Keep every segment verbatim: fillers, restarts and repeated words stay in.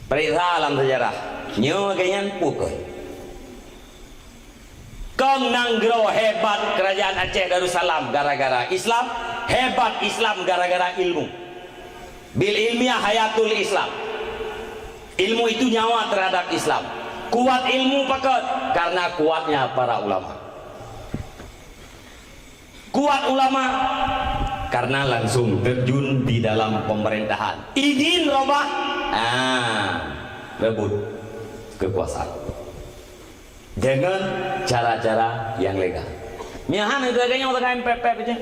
Peuriksa lam sejarah. Nyoe lagèe nyan peue keuh? Kon nanggroe hebat Kerajaan Aceh Darussalam gara-gara Islam, hebat Islam gara-gara ilmu. Bil ilmiah hayatul Islam. Ilmu itu nyawa terhadap Islam. Kuat ilmu pakon? Karena kuatnya para ulama. Kuat ulama karena langsung terjun di dalam pemerintahan. Idin robah, ah, rebut kekuasaan dengan cara-cara yang legal. Miahan itu lagèe nyoe teuka pep-pep je.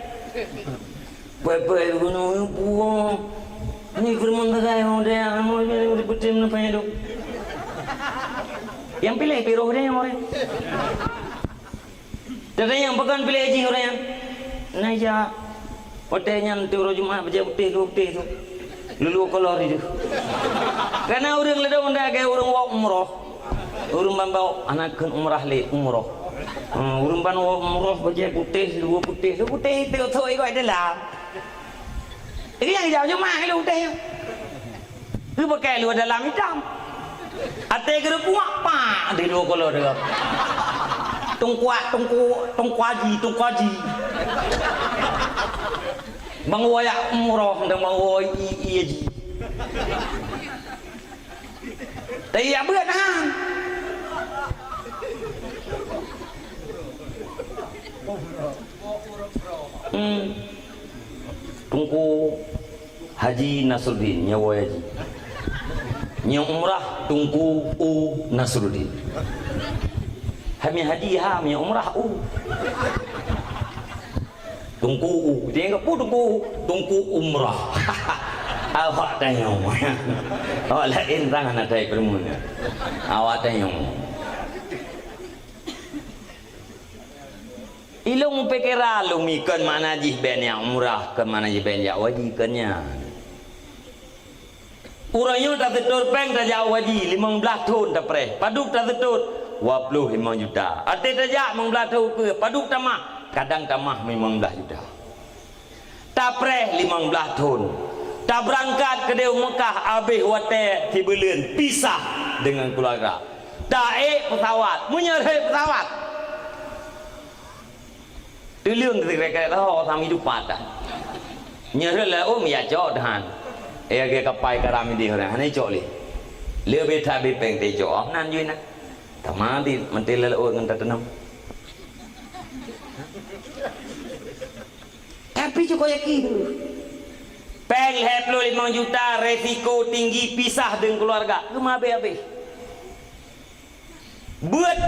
Pep-pep gunong puang. Ni firman teuka yang udah yang mau betul apa itu. Yang pilih piroh dia yang orang. Teudeungoe pakon piléh jih ureueng nyan. Na ija watèe nyan teuh uroe Jumat bajèe putéh, lhèe putéh tu. Lhèe-lhèe kolor itu. Karena ureueng ladôm ndak keu ureueng woe umroh. Ureueng ban woe aneuk kheun umrah lé, umroh. Hmm, ureueng ban woe umroh bajèe putéh, lhèe putéh, lhèe putéh itu tu ikot dalam. Jadi nyang ija Jumat lhèe putéh. Geupakai luwa dalam itam. Até geurupuak, pak, di dua kolo dua. Tungkuak, tungku, tungkuaji, tungkuaji. Bang woe jak umroh, dan bang woe i, i haji. Tapi jak beuet, nah. Hmm. Teungku Haji Nasruddin, nyoe woe haji. Nyoe umrah Teungku U Nasruddin. Hami haji ha, nyoe umrah U. Teungku U. Dia ingat pun Teungku U. Teungku umrah. Awak tanyong. Awak laén tangan atai perumoh. Awak tanyong. Ilông pikeran lôn mi kon makna jih bèk jak umrah, kon makna jih bèk jak haji, kon nyan. Uroe nyoe taseutôt pèng tajak haji, limong blaih thôn tapreh. Padub taseutôt? Dua ploh limong juta. Até tajak limong blaih thôn keuh, padub tamah? Kadang tamah limong blaih juta. Tapreh limong blaih thôn. Tabeurangkat keudéh u Meukah, abéh watèe sibuleuen, pisah deungon keuluwarga. Taék peusawat, meunyoe rhot peusawat. Teuleueng keu sikrek-krek laho sami dupat dah. Nyoe rhot laôt, ya cok tahan. Eh, lagèe kapai karam idéh ureueng, hana icok lé. Leubeh that abéh pèng teucok, oh, nan jui na. Tamah di meuti laôt ngon tateunom. Tapi cukup yakin. Pèng lhèe ploh limong juta, resiko tinggi pisah deungon keuluwarga. Geumeuhabéh-habéh. Beuet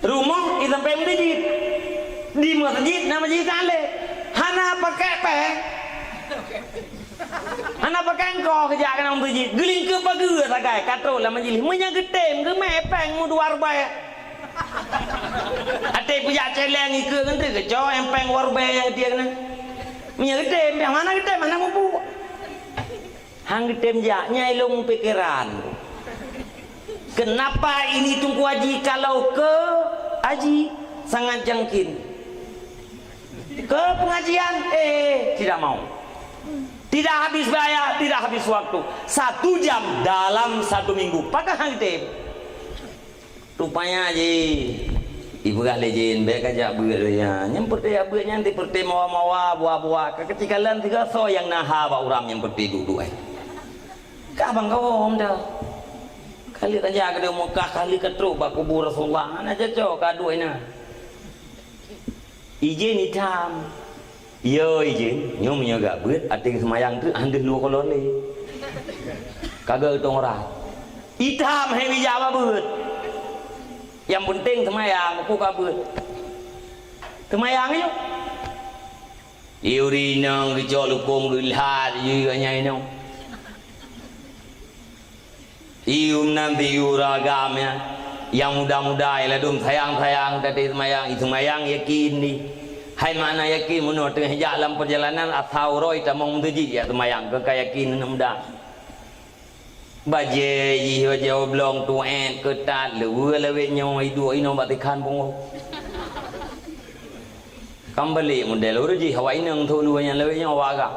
rumoh i sampoe meuseujid. Di meuseujid na majelis taklim. Hana pakai pèng. Hana pakai engko geujak keunan meuseujid. Geulingkeue pageue sagai ka trok lam majelis. Meunyo geutem geumè pèng meudua ribèe. Até peujak cèlèng ikeue ngon teuh geucok pèng dua ribèe nyang geutie keunan. Meunyo geutem, nyang mana geutem, hana mupu. Han geutem jak, nyan ilông pikeran. Kenapa ini Teungku Haji kalau ke haji sangat jangkin? Ke pengajian, eh, tidak mau. Tidak habis biaya, tidak habis waktu. Satu jam dalam satu minggu. Pakon han geutem? Rupanya jih, ipeugah lé jén, bèk kajak beuet lé nyan. Nyang peureté jak beuet nyan, di peureté mawa-mawa, buah-buah. Ka keutika lôn sigoe soe nyang na ha bak uram nyang peureté duek-duek ai. Ka bang kawom dah. Kali tajak keudéh Mekah, kali ka trok bak kubu Rasulullah. Hana cocok ka duek inan. Ijén itam. Yo, ijén, nyoe meunyoe gak beuet, até geuseumayang teuk, han deuh lhèe kolor lé. Ka geuh tong ora. Itam hai bijak bak beuet. Nyang peunteng seumayang, peue ka beuet. Seumayang nyoe. Yuri inong geucok lukong geulhat, yuri nyan inong. Ium nan ti iura agam nyan. Nyang muda-muda, nyang ladôm sayang-sayang, teuntèe seumayang, i seumayang yakin di. Hai makna yakin, meunoe teungoh jak lam peurjalanan, asa uroe tamong meuseujid, jak seumayang, keu ka yakin aneuk muda. Bajèe jih, bajèe oblong, tuet, keutat, leuweue lawét nyoe, iduek inong bak tikhan pungo. Kan balek model ureueng jih, awak inong thôn dua nyan lawét nyoe awak agam.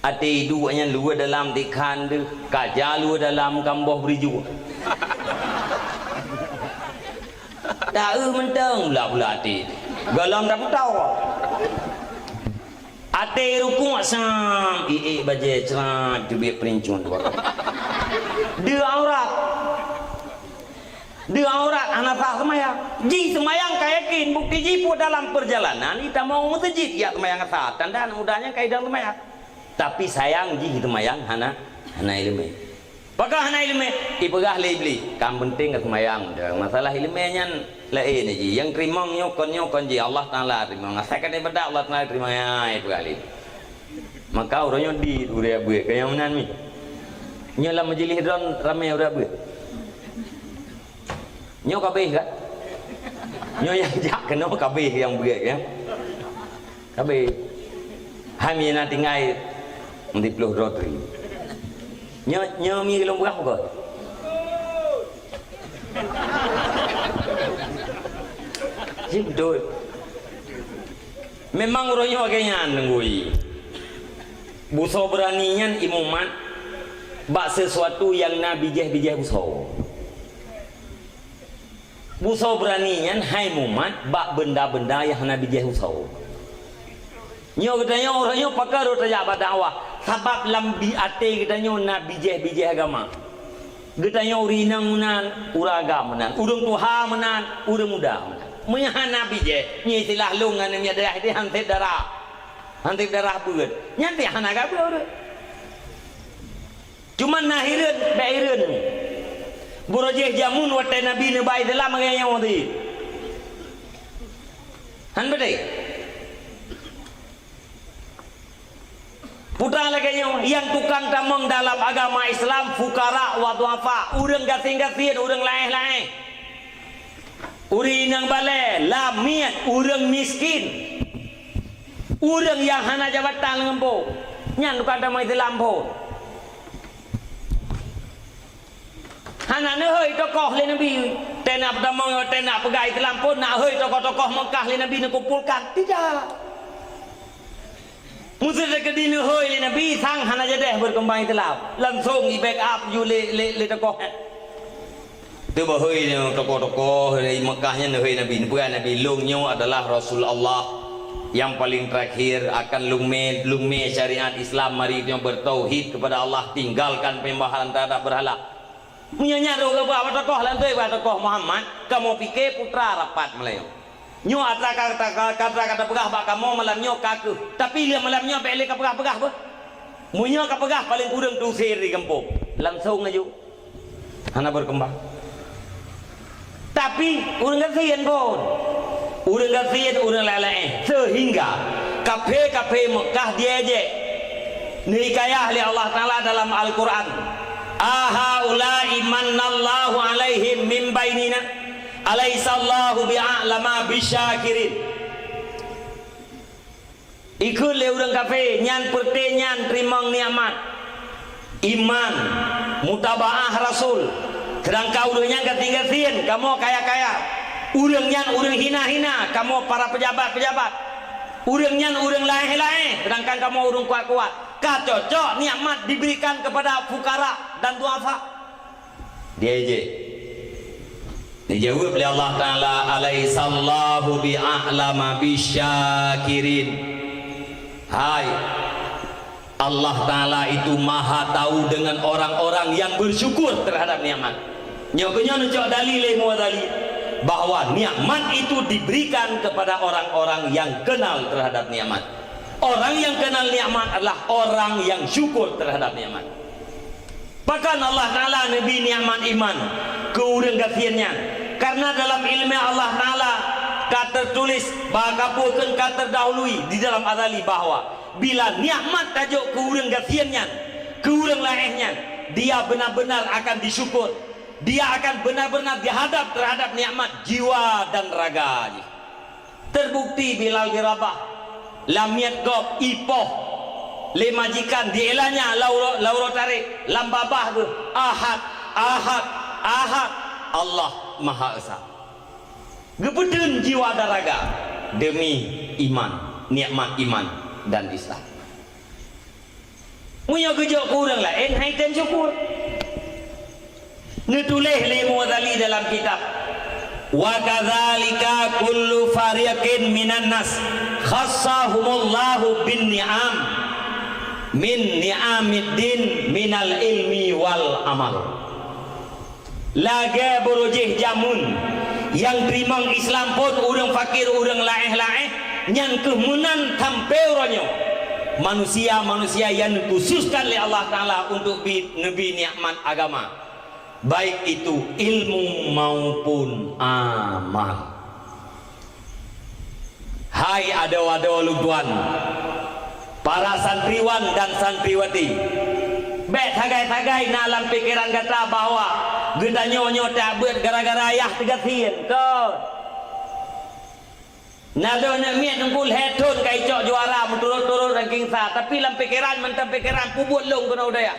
Até iduek nyan luwah dalam tikhan deuh, kaja luwah dalam kamboh beurijok. Taeu mantong bula-bula até. Gohlom tapeutoe. Até rukuk sam, iék bajée crat teubiet peurincueng dua. Deuh aurat. Deuh aurat hana sah seumayang. Jih seumayang ka yakin, bukti jih pue dalam peurjalanan, itamong meuseujid jak seumayang asar. Tanda aneuk muda nyan ka idong seumayang. Tapi sayang jih seumayang hana, hana iéleumé. Pakon hana iéleumé? Ipeugah lé Iblih, "Kam peunteng ka seumayang." Masalah iéleumé nyan laén jih. Nyang teurimong nyoe kon nyoe kon jih, Allah Taala teurimong. Asai ka ibadat Allah Taala teurimong, ya, ipeugah lé. Maka uroe nyoe di ureuëng beuet, keu nyang meunan mi. Nyoe lam majeulih droen ramé ureuëng beuet. Nyoe ka abéh kan? Nyoe nyang jak keunoe ka abéh nyang beuet, ya. Ka abéh. Hai mi na tinggai meuti ploh droe teurim. Nyoe, nyoe mi lôn peugah bukan? Cit beutôi. Memang uroe nyoe lagée nyan, Teungku. Beusoe beurani nyan ié mumat bak sisuatu nyang na bijéh-bijéh beusoe. Beusoe beurani nyan hai mumat bak beunda-beunda nyang hana bijéh beusoe. Nyoe geutanyoe uroe nyoe pakon rot tajak bak dakwah, sabab lam bi-, até geutanyoe na bijéh-bijéh agama. Geutanyoe ureuëng inong meunan, ureuëng agam meunan, ureuëng tuha meunan, ureuëng muda meunan. Meunyoe hana bijéh, nyoe istilah lôn ngon aneuk miet dayah, han sép darah. Han sép darah beuet. Nyan pih hana gabeuet ureuëng. Cuma na hireuen, bék hireuen. Beurojéh jameun watée Nabi neuba Islam lagée nyoe teuh. Han beutôi? Putra lagée nyoe, nyang tukang tamong dalam agama Islam, fukara wa duafa, ureuëng gasien-gasien, ureuëng laéh-laéh. Ureuëng inong balée, lamiet, ureuëng miskin. Ureuëng nyang hana jabatan lam gampông, nyan tukang tamong Islam phon. Hana neuhôi tokoh lé Nabi, teunak peutamong, teunak peugah Islam phon, nak hôi tokoh-tokoh Meukah lé Nabi neukumpolkan. Tidak. Meuseuti keudeh neuhôi lé Nabi, sang hana jadeh beukeumbang Islam. Langsong i-backup ju lé, lé, lé tokoh. Teuba hôi nyoe tokoh-tokoh di Meukah nyan hôi Nabi. Neupeugah Nabi, "Lôn nyoe adalah Rasul Allah nyang paleng teurakhier, akan lôn mé, lôn mé syariat Islam, mari nyoe beutauhid keupada Allah, tinggalkan penyembahan terhadap beurhala." Meunyoe nyan rôh geuba bak tokoh, lantai bak tokoh Muhammad, kamoe pike putra rapat meulayeue. Nyoe atra ka, ka, ka, ka, ka tapeugah bak kamoe malam nyoe ka keuh. Tapi lé malam nyoe bék lé kapeugah-peugah beuh. Meunyoe kapeugah paleng kureueng teusir di gampông. Langsong laju. Hana beukeumbang. Tapi ureuëng gasien phon. Ureuëng gasien, ureuëng laén-laén. Sehingga kaphé-kaphé Meukah diejek. Neuhikayah lé Allah Taala dalam Al-Quran. "Ahaula'i mannallahu 'alaihim min bainina. Alaisallahu bi'a'lama bisyakirin." Ikheun lé ureuëng kafé, nyan peureuté nyan teurimong nikmat, iman, mutabaah Rasul, seudangkan ureuëng nyan gasien-gasien, kamoe kaya-kaya. Ureuëng nyan ureuëng hina-hina, kamoe para peujabat-peujabat. Ureuëng nyan ureuëng laén-laén, seudangkan kamoe ureuëng kuat-kuat. Ka cocok nikmat diberikan kepada fukara dan duafa. Diejek. Dijaweueb lé Allah Taala, "Alaisallahu bi'a'lama bisyakirin." Hai, Allah Taala itu Maha Tahu dengan orang-orang yang bersyukur terhadap nikmat. Nyoe keuh nyoe neucok dalil lé Imam Ghazali bahwa nikmat itu diberikan kepada orang-orang yang kenal terhadap nikmat. Orang yang kenal nikmat adalah orang yang syukur terhadap nikmat. Pakon Allah Taala neubri nikmat iman keu ureuëng gasien nyan? Karena dalam ileumé Allah Taala ka teutuléh, bahkan ka teudahului di dalam azali bahwa bila nikmat tajok keu ureuëng gasien nyan, keu ureuëng laén nyan, dia benar-benar akan disyukur. Dia akan benar-benar dihadab terhadap nikmat jiwa dan raga jih. Teubukti Bilal bin Rabah, lamiet gob ipoh lé majikan di ilanya lam uroe, lam uroe tarek, lam babah geuh, "Ahad, Ahad, Ahad, Allah Maha Esa." Geupeuteun jiwa dan raga demi iman, nikmat iman dan Islam. Meunyoe geujok keu ureuëng laén, hai tem syukur. Neutuléh lé Imam Ghazali dalam kitab, "Wa kadzalika kullu fariqin minan nas khassahumullahu bin ni'am min ni'amiddin minal ilmi wal amal." Lagée beurujéh jameun nyang teurimong Islam phon ureuëng fakir, ureuëng laéh-laéh, nyan kheueh meunan sampoe uroe nyoe. Manusia-manusia nyang dikhususkan lé Allah Taala untuk bi-, neubri nikmat agama, baik itu ilmu maupun amal. Hai adoe-adoe lôn tuan, para santriwan dan santriwati, bék sagai-sagai na lam pikeran gata bahwa geutanyoe nyoe tabeuet gara-gara yah teugasien. Kon. Na lôn neuk miet teungku lhée thon ka icok juara meuturot-turot ranking sa, tapi lam pikeran mantong pikeran peubuet lôn keunoe u dayah.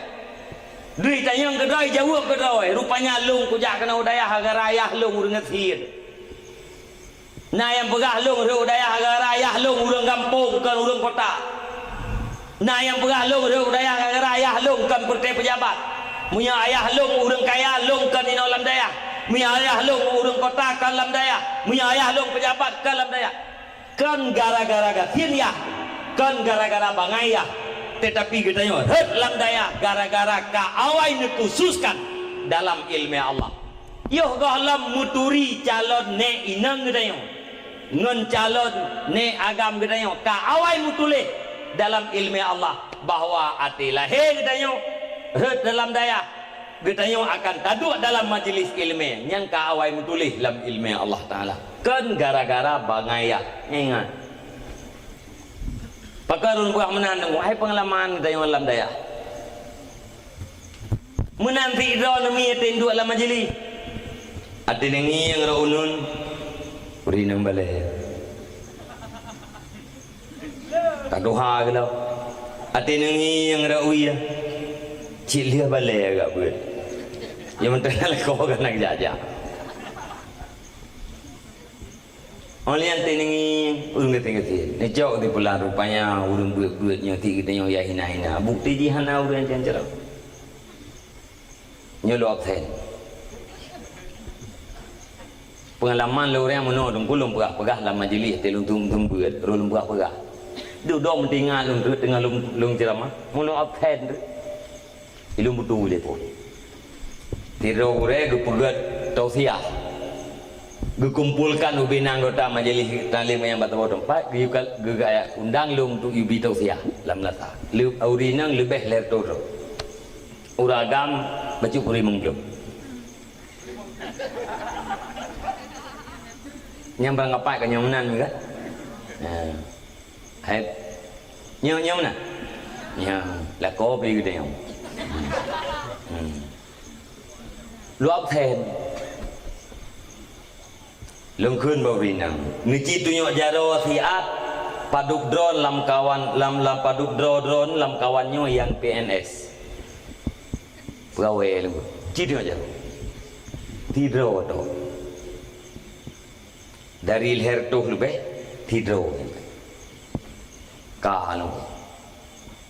Dui tanyong keudroe, jaweueb keudroe, rupanya lôn kujak keunoe u dayah gara-gara yah lôn ureuëng gasien. Na nyang peugah lôn rhot u dayah gara-gara ayah lôn ureuëng gampông, kon ureuëng kota. Na nyang peugah lôn rhot u dayah gara-gara ayah lôn kon peureté peujabat. Meunyoe ayah lôn ureuëng kaya, lôn kon inoe lam dayah. Meunyoe ayah lôn ureuëng kota, kon lam dayah. Meunyoe ayah lôn peujabat, kon lam dayah. Kon gara-gara gasien yah, kon gara-gara bangai yah. Teutapi geutanyoe rhot lam dayah gara-gara ka awai neukhususkan dalam iéleumé Allah. Yoh gohlom meuturi calon nék inong geutanyoe ngon calon nék agam geutanyoe ka awai meutuléh dalam iéleumé Allah bahwa até lahé geutanyoe rhot dalam dayah, geutanyoe akan taduek dalam majeulis iéleumé nyang ka awai meutuléh lam iéleumé Allah Taala. Kon gara-gara bangai yah. Ingat. Pakon ulôn peugah meunan, hai peungalaman geutanyoe lam dayah. Meunan sidroe neumi até duek lam majeulis. Até neungieng rot uneun, uri nang balée. Ka tuha geulok. Até neungieng rot uya. Cit lheueh balée agak beuet. Ya meuteuna leuko kana geujak-jak. Óh lheueh nyan teuneungi ureuëng geuting-geuting. Neucok di pula rupanya ureuëng beuet-beuet nyoe ti geutanyoe ya hina-hina. Bukti jih hana ureuëng nyang ceurah. Nyoe lôn absen. Peungalaman lôn ureuëng meunoe dong kulong peugah-peugah lam majeulis teu lôn tum-tum beuet, rot lôn peugah-peugah. Dudoe meutingat lôn teungoh lôn, lôn ceuramah, meulôn absen tu. Ilôn beutôi lé pun. Sidroe gurée geupeugét tausiah. Geukumpolkan ubé na anggota majelis taklim nyang bak saboh teumpat, geuyue ka-, geugaya undang lôn untuk yue bi tausiah lam lasa. Leu-, ureuëng inong leubeh lhée reutôh droe. Ureuëng agam bacut peurimong glôh. Nyang barangkapai ka nyang meunan kan? Nah. Hai. Nyoe, nyoe meunan? Nyoe, lakoe pi geutanyoe. Hmm. Hmm. Lôn absen. Lôn kheun bak ureuëng inong. Neuci tunyok jaroe siat padub droe lam kawan, lam, lam padub droe droe lam kawan nyoe nyang P N S. Peugawée lôn. Ci tunyok jaroe. Sidroe droe. Dari lhée reutôh leubeh, sidroe. Ka lôn.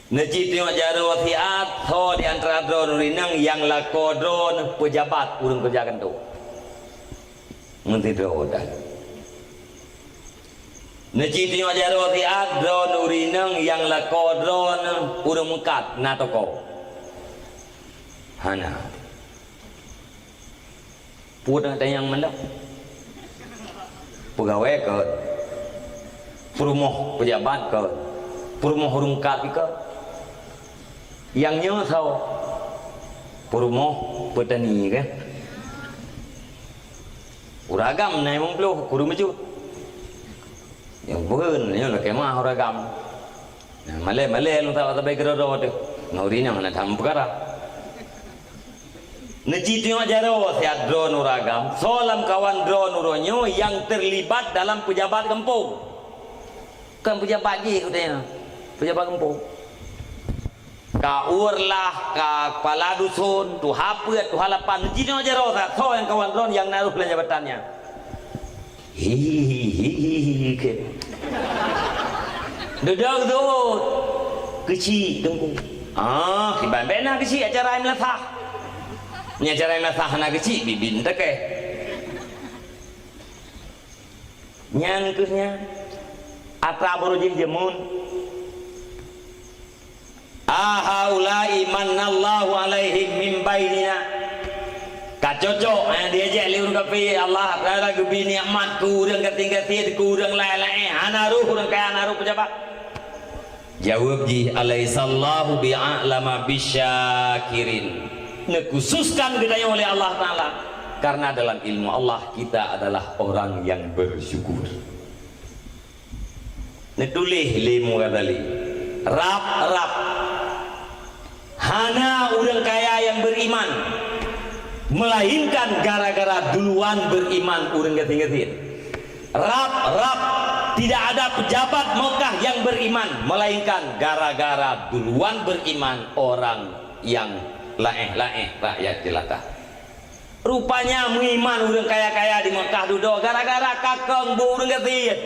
Neuci tunyok jaroe siat, soe di antara droe ureuëng inong nyang lakoe droe peujabat ureuëng keureuja kantô. Ngon sidroe dah. Neuci tunyok jaroe siat, droe ureuëng inong nyang lakoe droe ureuëng meukat na toko. Hana. Peue nyang tanyong mandum? Peugawée kon, peurumoh peujabat kon, peurumoh ureuëng kat kon. Nyang nyoe soe? Peurumoh peutani kan? Ureuëng agam na limong ploh, kuru meucut. Nyang peue nyoe lakée meuah ureuëng agam. Nah, malée-malée lôn sabat sabai keudroe-droe teuh. Ngon ureuëng inong hana tham peukara. Neuci tunyok jaroe siat droe ureuëng agam, soe lam kawan droe uroe nyoe nyang teulibat dalam peujabat gampông. Kon peujabat jih geutanyoe, peujabat gampông. Ka ureuëng lah, ka kepala dusun, tuha peuet, tuha lapan, neuci tunyok jaroe siat, soe nyang kawan droe nyang na rôh lam jabatan nyan. Hihihi, keu. Dudoe geuseuôt. Keuchik teungku. Ah, kiban bèk na keuchik acara meulasah. Nyan acara meulasah na keuchik bibin takeh. Nyan keuh nyan. Atra beurujih jeumon. "Ahaula'i mannallahu 'alaihim min bainina." Ka cocok, eh, diejek lé ureueng kafé, Allah Taala geubri nikmat keu ureueng gasien-gasien, keu ureueng laén-laén, hana roh ureueng kaya, hana roh peujabat. Jaweueb jih, "Alaisallahu bi'a'lama bisyakirin." Neukhususkan geutanyoe lé Allah Taala, karena dalam ilmu Allah kita adalah orang yang bersyukur. Neutuléh lé Imam Ghazali, rab-rab hana ureueng kaya nyang beriman, melainkan gara-gara duluan beriman ureueng gasien-gasien. Rab-rab tidak ada pejabat Mekah yang beriman, melainkan gara-gara duluan beriman orang yang laén-laén rakyat jelata. Rupanya meuiman ureueng kaya-kaya di Mekah dudoe gara-gara ka kong bu ureueng gasien.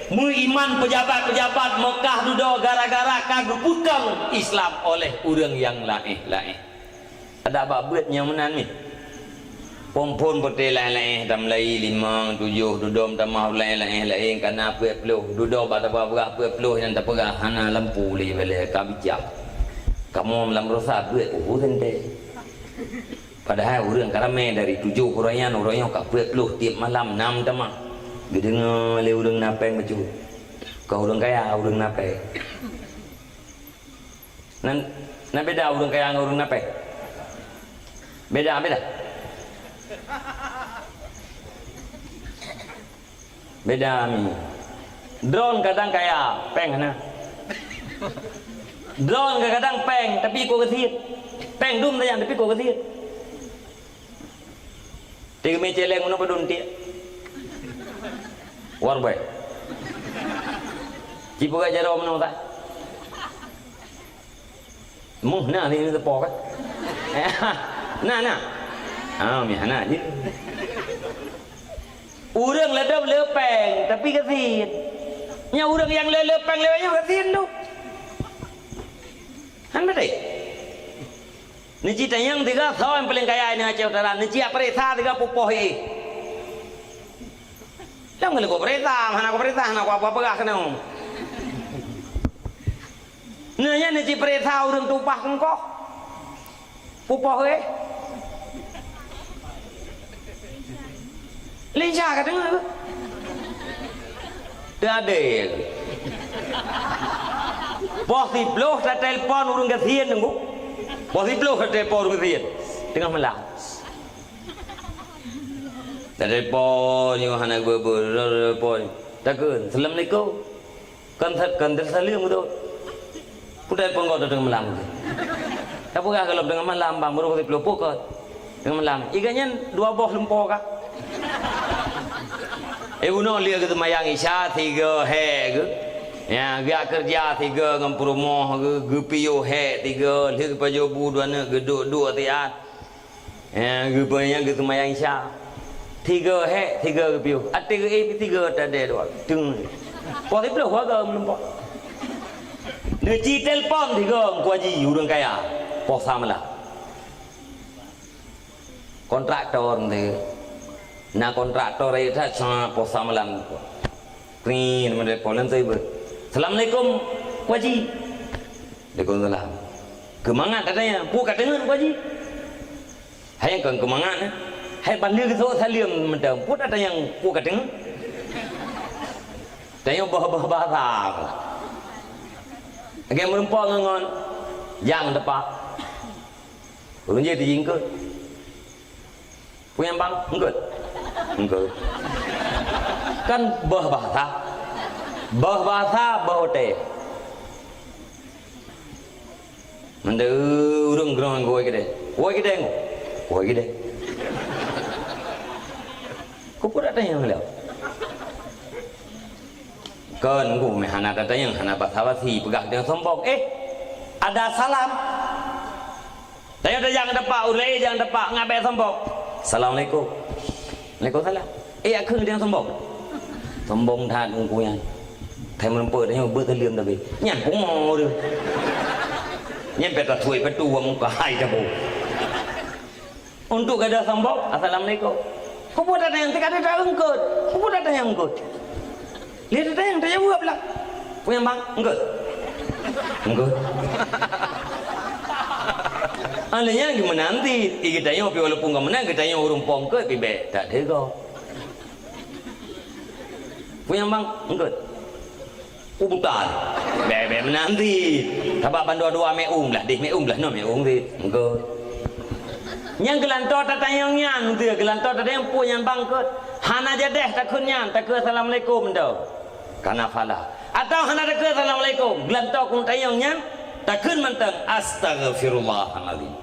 Meuiman peujabat-peujabat Mekah dudoe gara-gara ka geupeukong Islam oleh ureueng nyang laén-laén. Adak bak beuet nyang meunan mi. Phon-phon peuté laén-laén, tamlai limong, tujoh, dudoe tamah laén-laén, laén kana peuet ploh. Dudoe bak tapeugah peuet ploh nyang tapeugah hana lampu lé balée ka bijak. Kamoe lam rosa beuet uhu teuntée. Padahai ureueng ka ramé dari tujoh uroe nyan, uroe nyoe ka peuet ploh tiep malam nam tamah. Geudeungoe lé ureueng na péng bacut. Ka ureueng kaya, ureueng na péng. Nan, na beda ureueng kaya ngon ureueng na péng? Beda, beda. Beda mi. Droen kadang kaya, péng hana. Droen kadang péng, tapi ikot gasien. Péng dum sajan, tapi ikot gasien. Teumé céléng unoe padum tiek. War boy. Cipeugah jaroe meunoe sa. Muh na ni teupok kan? Na, na. Ah, mi hana jih. Ureueng ladom le péng, tapi gasien. Nya ureueng nyang le, le péng lewat nyoe gasien tu. Han beutôi. Neuci tanyong tiga soe nyang paleng kaya di Aceh Utara, neuci jak peuriksa tiga pupoh éh. Lom keuneuk kupeuriksa, hana kupeuriksa, hana kupeugah keunoe. Nyan neuci peuriksa ureueng tupah keungkoh. Pupoh éh. Lincah ka deungoe. Teuadil. Poh siploh tatelpon ureueng gasien nunggu. Poh siploh tatelpon ureueng gasien. Teungoh malam. Tatelpon nyoe hana geubeubeu, tatelpon. Takheun, "Assalamualaikum." Kan sa-, kan teusaleuem beutôi. Peue telepon gob teungoh malam tu? Tapeugah gohlom teungoh malam, bang, baru siploh pukon. Teungoh malam. Iga nyan dua boh lumpo ka. Eh, bunoe lé geuseumayang Isya, sigoe hék geuh. Ya, geujak keureuja sigoe ngon peurumoh geuh, geupiôh hék sigoe, lheueh geupajoh bu dua neuk geuduek-duek siat. Eh, geupeue nyang geuseumayang Isya. Tiga hék, tiga geupiôh. Até geuéh pih tiga tadée dua. Teung. Poh siploh warga meulumpok. Neuci telepon tiga Teungku Haji ureueng kaya. Poh sa malam. Kontraktor nte. Na kontraktor rayeuk that sa poh sa malam. Kring, telepon lom teuibeut. "Assalamualaikum, Teungku Haji." "Waalaikumsalam." Keumangat tatanyong, "Peue ka teungeut, Teungku Haji?" Hai kon keumangat, eh. Hai ban lheueh geusok saleuem mantong, peue tatanyong, "Peue ka teungeut?" Tanyong boh-boh bahasa. Lagèe meurumpok ngon, ngon, jang teupah. Ureueng jih teuji eungkôt. Peue nyang bang? Eungkôt. Eungkôt. Kan boh bahasa. Boh bahasa, boh watèe. Mandum ureueng keudroe ngon geuwoe keudè. Woe keudè ngon. Woe keudè. Keupeue dak tanyong lom? Kon, ku meuhana tatanyong, hana basa-basi, peugah deungon sombong. Eh, ada salam. Tanyoe tajak ngon tapak, ureueng laén jak ngon tapak, ngat bèk sombong. "Assalamualaikum." "Waalaikumsalam." "Eh, akheun deungon sombong." Sombong that Teungku nyan. Thèe meurumpok tanyoe beuet saleuem tapi. Nyan pungo deuh. Nyan pih tasui peutu muka hai tabu. Untuk gada sambok, "Assalamualaikum." Peue buet tatanyong, teuka tatanyong eungkôt. Peue buet tatanyong eungkôt? Lé tatanyong, tajaweueb lah. Peue nyang bang? Eungkôt. Eungkôt. Alèh nyan geumeunanti, i geutanyoe pih walaupun ka meunan, geutanyoe ureueng po eungkôt pih bèk tateugoe. Peue nyang bang? Eungkôt. Ubutan. Bèk, bèk meunan cit. Sabab ban dua-dua meu'ueng, blah deh meu'ueng, blah nyoe meu'ueng cit. Eungkôt. Nyang geulantoe tatanyong nyan, teuh geulantoe tatanyong peue nyang bang eungkôt. Hana jadeh takheun nyan, takheun assalamualaikum mantong. Kana fala. Atawa hana takheun assalamualaikum, geulantoe keu tanyong nyan, takheun mantong astaghfirullahalazim.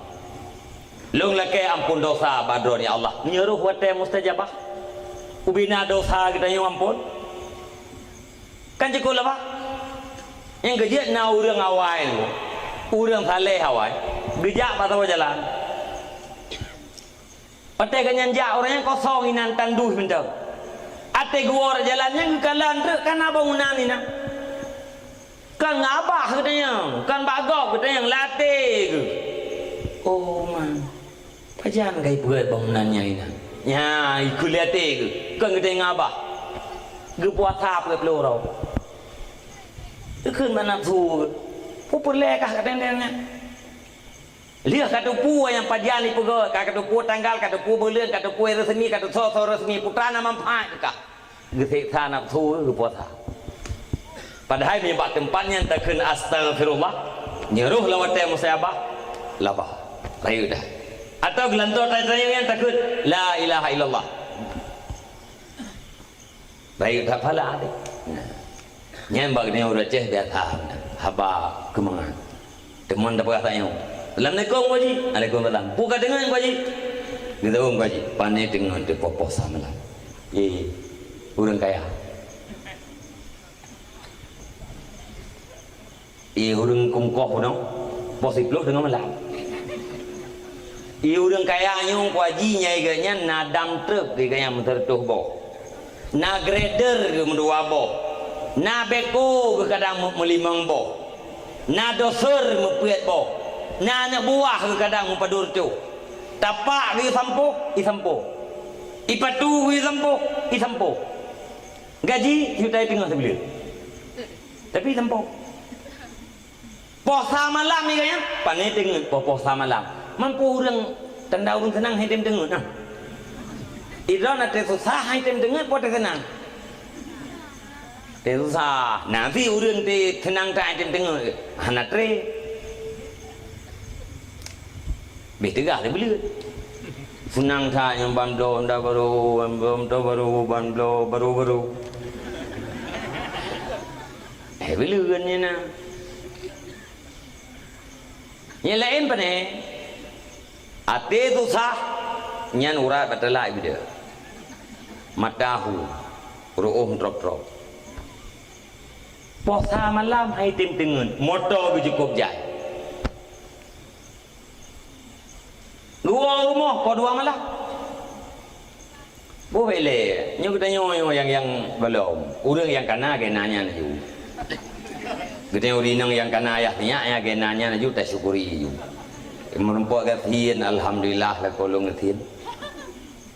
Lôn lakèe amphon dosa bak Droeneuh ya Allah. Meunyoe roh watèe mustajabah, ubé na dosa geutanyoe amphon. Kan cukôp lah, Pak? Nyang keujeuet na ureueng awai, ureueng saleh awai, geujak bak saboh jalan. Watèe gobnyan jak, ureueng nyan kosong inan, tan deuh mantong. Watèe geuwoe rot jalan nyan geukalon treuk, ka na bangunan inan. Kon ngon abah geutanyoe, kon bak gob geutanyoe, lam até geuh. Oh, man. Pajan ka ipeuet bangunan nyan inan? Nyan, ikheun lé até geuh, kon geutanyoe ngon abah. Geupuasa peuet ploh uroe. Geukheun bak nafeusu geuh, peue peureulèe kah kateuntèe nyan? Lheueh kateupeue nyang pajan ipeugèt, ka kateupeue tanggal, kateupeue buleuen, kateupeue resmi, kateusoe-soe resmi, peue teuma na manfaat keu kah? Geuseksa nafeusu geuh, geupuasa. Padahai meunyoe bak teumpat nyan takheun astaghfirullah, nyoe roh lam watèe musibah, lapah, rayeuk that. Atawa geulantoe tatanyong nyan takheun la ilaha illallah, rayeuk that pahala teuh. Nah. Nyan bak geutanyoe ureueng Aceh biasa, haba keumangat. Teuma tapeugah tanyoe, "Assalamualaikum, Pak Haji." "Waalaikumsalam." "Peue ka teungeut, Pak Haji?" "Geuteu'oh, Pak Haji, pane teungeut teuh poh-poh sa malam." Eh, ureueng kaya. Eh, ureueng kungkoh bunoe, poh siplôh teungoh malam. Eh, ureueng kaya nyoe, Pak Haji, nyang geuh nyan na dam truk geuh nyan meuseureutoh boh. Na grader geuh meudua boh. Na beko geuh kadang meu-, meulimong boh. Na doser meupeuet boh. Na aneuk buah geuh kadang meupadum reutôh. Tapak geuh isampôh, isampôh. Ipatu geuh isampôh, isampôh. Gaji juta teungoh sibuleuen. Tapi isampôh. Poh sa malam ié geuh nyan, pane teungeut poh-poh sa malam. Man peue ureueng tanda ureueng seunang han tem teungeut, nah. Idroe na teususah han tem teungeut, peue teuseunang? Teususah. Nah, si ureueng teuseunang that han tem teungeut, hana trép. Beh teugah lé buleuen. Seunang that nyang ban bloe honda barô, ban bloe moto barô, ban bloe barô-barô. Eh, buleuen nyan na. Nyang laén pane? Até susah, nyan urat bak teulak ibida. Mata hu, ru'ôh meutrôp-trôp. Poh sa malam han tem teungeut, moto geuh cukôp jai. Geuwoe u rumoh poh dua malam. Boh ilée, nyoe geutanyoe nyoe nyang, nyang gohlom. Ureueng nyang kana geuh na nyan laju. Geutanyoe ureueng inong nyang kana ayah sinyak, nyang geuh na nyan laju tasyukuri laju. Meurumpok gasien, alhamdulillah lakoe lôn gasien.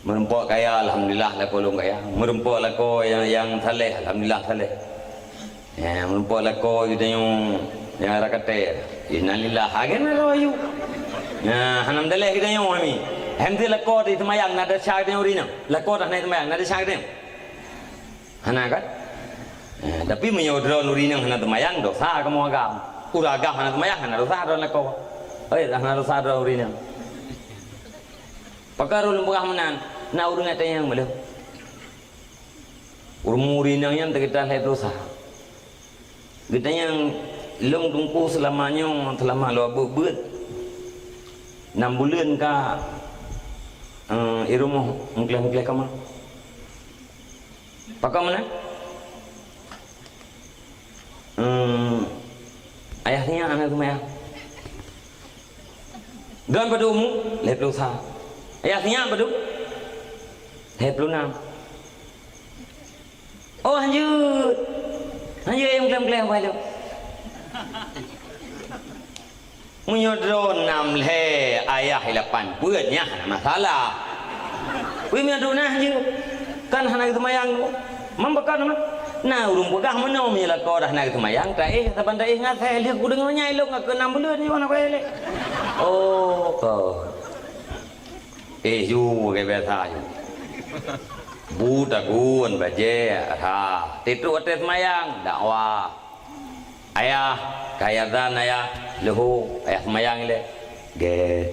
Meurumpok kaya, alhamdulillah lakoe lôn kaya. Meurumpok lakoe nyang, nyang saleh, alhamdulillah saleh. Eh, meurumpok lakoe geutanyoe nyang rakaté. Innalillah, hana laju. Nah, hana meudaléh geutanyoe mi. Hem ti lakoe teuh seumayang na desya geutanyoe ureueng inong. Lakoe teuh hana seumayang na desya geutanyoe. Hana kan? Eh, tapi meunyoe droe ureueng inong hana seumayang, dosa kamoe agam. Ureueng agam hana seumayang, hana dosa droe lakoe. Oi, hana dosa droe ureueng inong. Pakon lôn peugah meunan, na ureueng nyang tanyong bak lôn. Ureueng inong nyan teugeutah lhèe desya. Geutanyong, lôn teungku seulama nyoe, seulama lôn beuet-beuet, nam buleuen ka, eh, i rumoh meugleh-meugleh kama. Pakon meunan? Eh, ayah sinyak hana seumayang. Droen padum umu? Lhèe plôh sa. Ayah sinyak padum? Lhèe plôh nam. Oh, hanjeuet. Hanjeuet nyang gleh-gleh wai lom. Meunyoe droe nam lhèe, ayah lapan peuet, nyan hana masalah. Wih, meunyoe droe nah jeuet, kan hana geuseumayang droe. Mam pakon mah. Na ureueng peugah meunoe meunyoe lakoe dah hana geuseumayang, taéh saban taéh ngasèe, lheueh kudeungoe nyan ilôn ka keu nam buleuen nyoe hana kuéh lé. Oh, oh. Éh, ju lagèe biasa ju. Bu tagun bajèe, ha. Titrok watèe seumayang, dakwah. Ayah, ka azan ayah, leuhô, ayah seumayang ilèe. Gèt.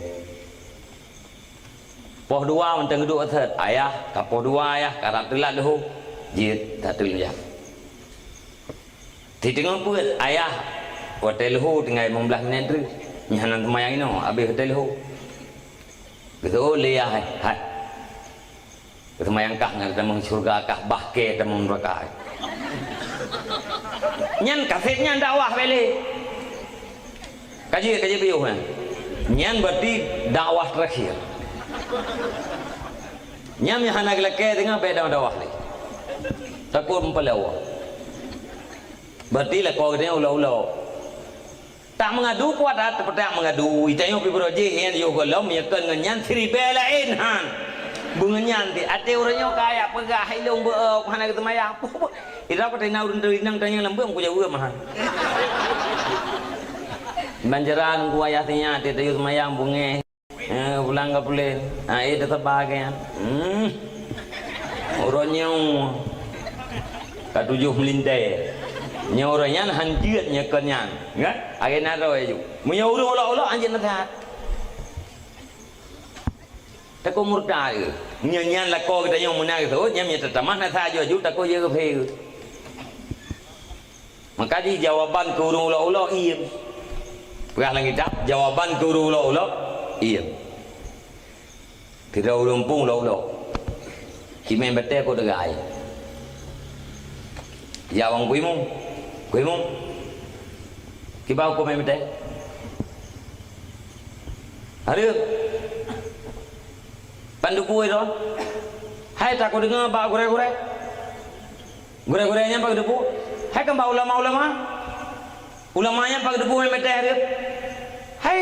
Poh dua mantong geuduek asèt, ayah, ka poh dua ayah, ka rab teulat leuhô. Jeuet, that teulat ayah. Siteungoh peuet, ayah, watèe leuhô tinggai limong blah minèt treuk. Nyan hana seumayang inoe, abéh watèe leuhô. Geuseuôt lé ayah, hai. Seumayang kah ngon tamong syeuruga kah, bah kèe tamong nuraka. Nyan kasét nyan dakwah bèk lé. Ka jeuet, ka jeuet piôh nyan. Nyan berarti dakwah terakhir. Nyan nyang hana geulakèe teungoh bèk dakwah lé. Takot meupalèe Allah. Berarti lakoe geutanyoe ulok-ulok. Tak meungadu kuat that, teupeuteuak meungadu. Geutanyoe pih beurôh jih nyan yoh gohlom, meunyoe kon ngon nyan siribèe laén han. Beungon nyan ti, até uroe nyoe ka jak peugah, ilôn beuôt, hana geuseumayang. Ira ko teuinong ureueng teuinong tanyong lambeueng ku jaweueb mah. Banjaran ku ayah tanya, até tayue seumayang beungèh. Eh, pulang ka puléh. Ah, eh, teusaba lagèe nyan. Hmm. Uroe nyoe ka tujoh meulintèe. Nyoe uroe nyan han jeuet nyoe kon nyan. Kan? Lagèe na droe ju. Meunyoe ureueng ulok-ulok han jeuet naseuhat. Takot murtad geuh. Nyan, nyan lakoe geutanyoe meunan geuh, nyan meunyoe tatamah naseuhat aju-aju takot jeuet keu phé geuh. Maka jih jawaban keu ureueng ulok-ulok, iem. Peugah lam kitab, jawaban keu ureueng ulok-ulok, iem. Kira ureueng pun ulok-ulok. Kimeng batèe kok deugai. Jak bang kuimu. Kuimu. Kiban huköm meng batèe. Hareuem. Pan deupue droe. Hai, takot deungoe bak gurèe-gurèe. Gurèe-gurèe nyan pageue deupue? Hai, kan bak ulama-ulama? Ulama nyan pageue deupue meng batèe hareuem? Hai,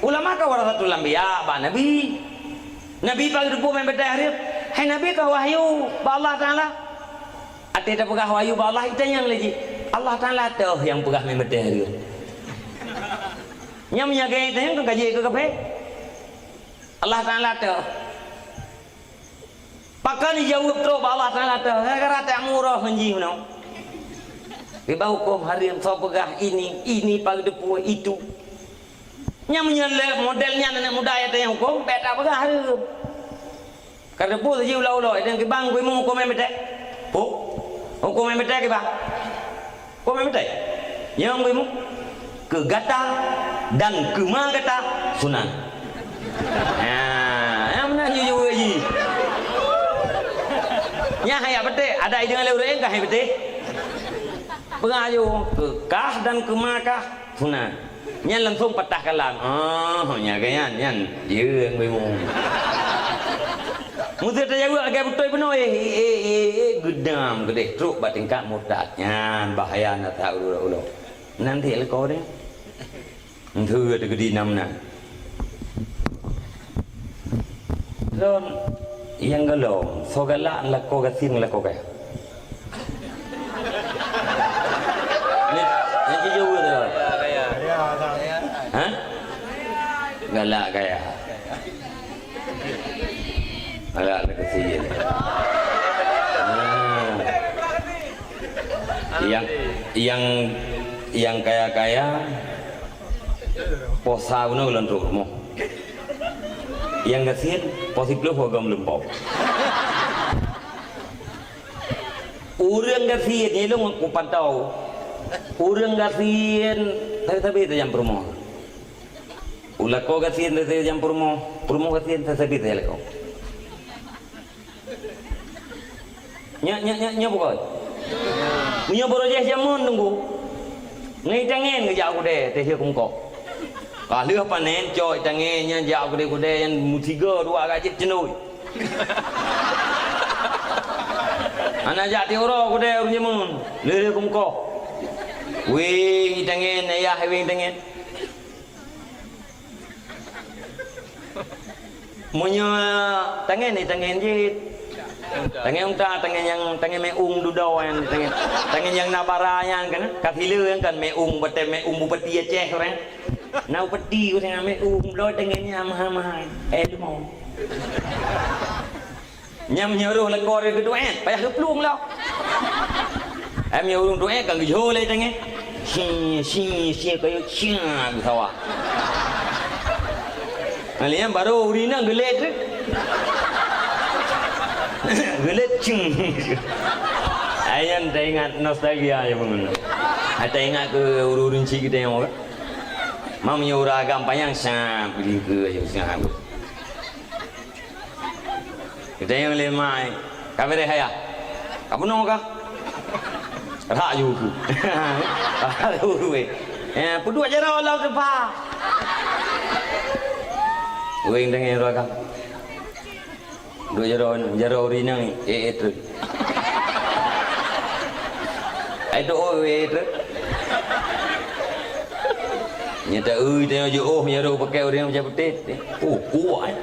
ulama ka warasatul anbiya, bak nabi. Nabi pageue deupue meng batèe hareuem? Hai, nabi ka wahyu bak Allah Taala. Até tapeugah wahyu bak Allah, itanyong lé jih. Allah Taala toh nyang peugah meng batèe hareuem? Nyang meunyagai itanyong kan ka jeuet keu kaphé. Allah Taala toh. Pakon jijaweueb trok bak Allah Taala teuh, gara-gara tak murah ngon jih meunoe. Kiban huköm hareuem, soe peugah ini, ini pageue deupue itu. Nyang meunyoe lé model nyan aneuk muda nyang tanyong huköm, bèk tapeugah hareuem. Ka deupue saji ulok-ulok, dan kiban kuimu huköm meng batèe. Pu? Huköm meng batèe kiban? Kok meutai? Nyang beumu keu gata dan keu ma gata sunat. Ha, nyang meunan jujur jih. Nyang hana beutôi, ada idéh lé ureueng ka hana beutôi. Peugah aju keu kah dan keu ma kah sunat. Nyan langsung patah kalam. Oh, nya gaya nyan. Jeueng beumu. Meuseuti tajaweueb lagèe beutôi bunoe, eh, eh, eh, eh, geudam keudeh trok bak tingkat murtad. Nyan bahaya na that ulok-ulok. Nanti leuko deh. Enteuk teugeudi nam na. Lôn nyang galom, soe galak lakoe gasien lakoe kaya. Nyan, nyan jijaweueb tu. Ha? Galak kaya. Galak lagèe sien. Ah. Nyang, nyang, nyang kaya-kaya, poh sa bunoe lôn trok rumoh. Nyang gasien, poh siplôh agam leumpau. Ureueng gasien, nyoe lôn kupantau. Ureueng gasien, sabe-sabe tajam peurumoh. Ulakoe gasien sabe-sabe tajam peurumoh, peurumoh gasien sabe-sabe tajam lakoe. Nyak, nyak, nyak, nyak bukan? Meunyoe barô jih jameun tunggu. Ngon itangen geujak u keudè, teuh keu meukoh. Ka lheueh panen, cok itangen nyan jak u keudè-keudè nyan meusigoe dua gajit ceunoi. Hana jak tiep uroe keudè ureueng jameun, lheueh-lheueh keu meukoh. Wéng itangen, ayah wéng itangen. Meunyoe tangen ni tangen jeuet. Tangen unta, tangen nyang, tangen meu'ueng dudoe nyan, tangen, tangen nyang na bara nyan kan, ka sileue nyan kan meu'ueng, batée meu'ueng bupati Aceh ureueng. Na bupati ureueng meu'ueng bloe tangen nyan mahai-mahai. Eh, leumo. Nyang meunyoe roh lekor geuduek, payah geuplueng lom. Em, nyang ureueng duek kan geujok lé tangen. Si, si, si, kayu cia geusawa. Kalian baru ureueng inong geulet tu. Geulet ceng. Ayan teuingat nostalgia ya bangun. Ada ingat ke ureueng-ureueng cik kita yang orang? Mam nyura agam panyang sang beli ke yang sang. Geutanyong lé ma, "Ka beureh ayah?" "Ka bunoe ka." Rak ju keu. Rak ju keu, eh. Eh, peuduek jaroe lam teumpat. Weng dengeng roh ka. Duek jaroe, jaroe ureueng inong, eh, eh, treuk. Ai tu, oh, eh, treuk. Nyata ui teuh jiôh meunyoe roh pakai ureueng macam putéh. Oh, kuat.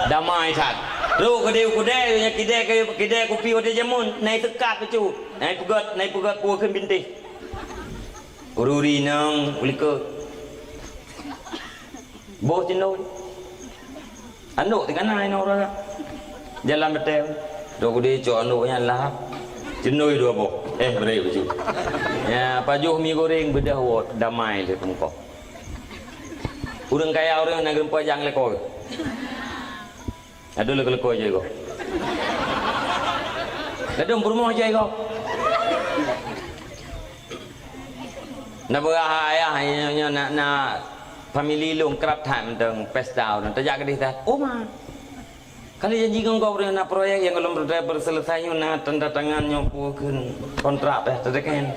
Damai that. Trok keudeh u keudè, nyang keudè, keudè kupi watèe jameun, na iteukat bacut. Na ipeugöt, na ipeugöt peue kheun bintéh. Ureueng inong u likot. Boh ceunoi. Anok teuka na inoe ureueng. Jalan beutôi. Dok udeh cok anok nyan lahap. Ceunoi dua boh. Eh, beri baju. Ya, pajoh mi goreng beudah wot damai lé teumeukoh. Ureueng kaya ureueng na geureumpok jang lekor. Aduh lé lekor jai gob. Ladom peurumoh jai gob. Na beurah ayah nyoe, nyoe na, na famili lôn krab that mantong pesta ureueng tajak keudeh that. Oh ma. Kali janji ngon gob ureueng na proyek nyang gohlom ber-, berselesai nyoe na tanda tangan nyoe peue kheun kontrak teuh teudeungon.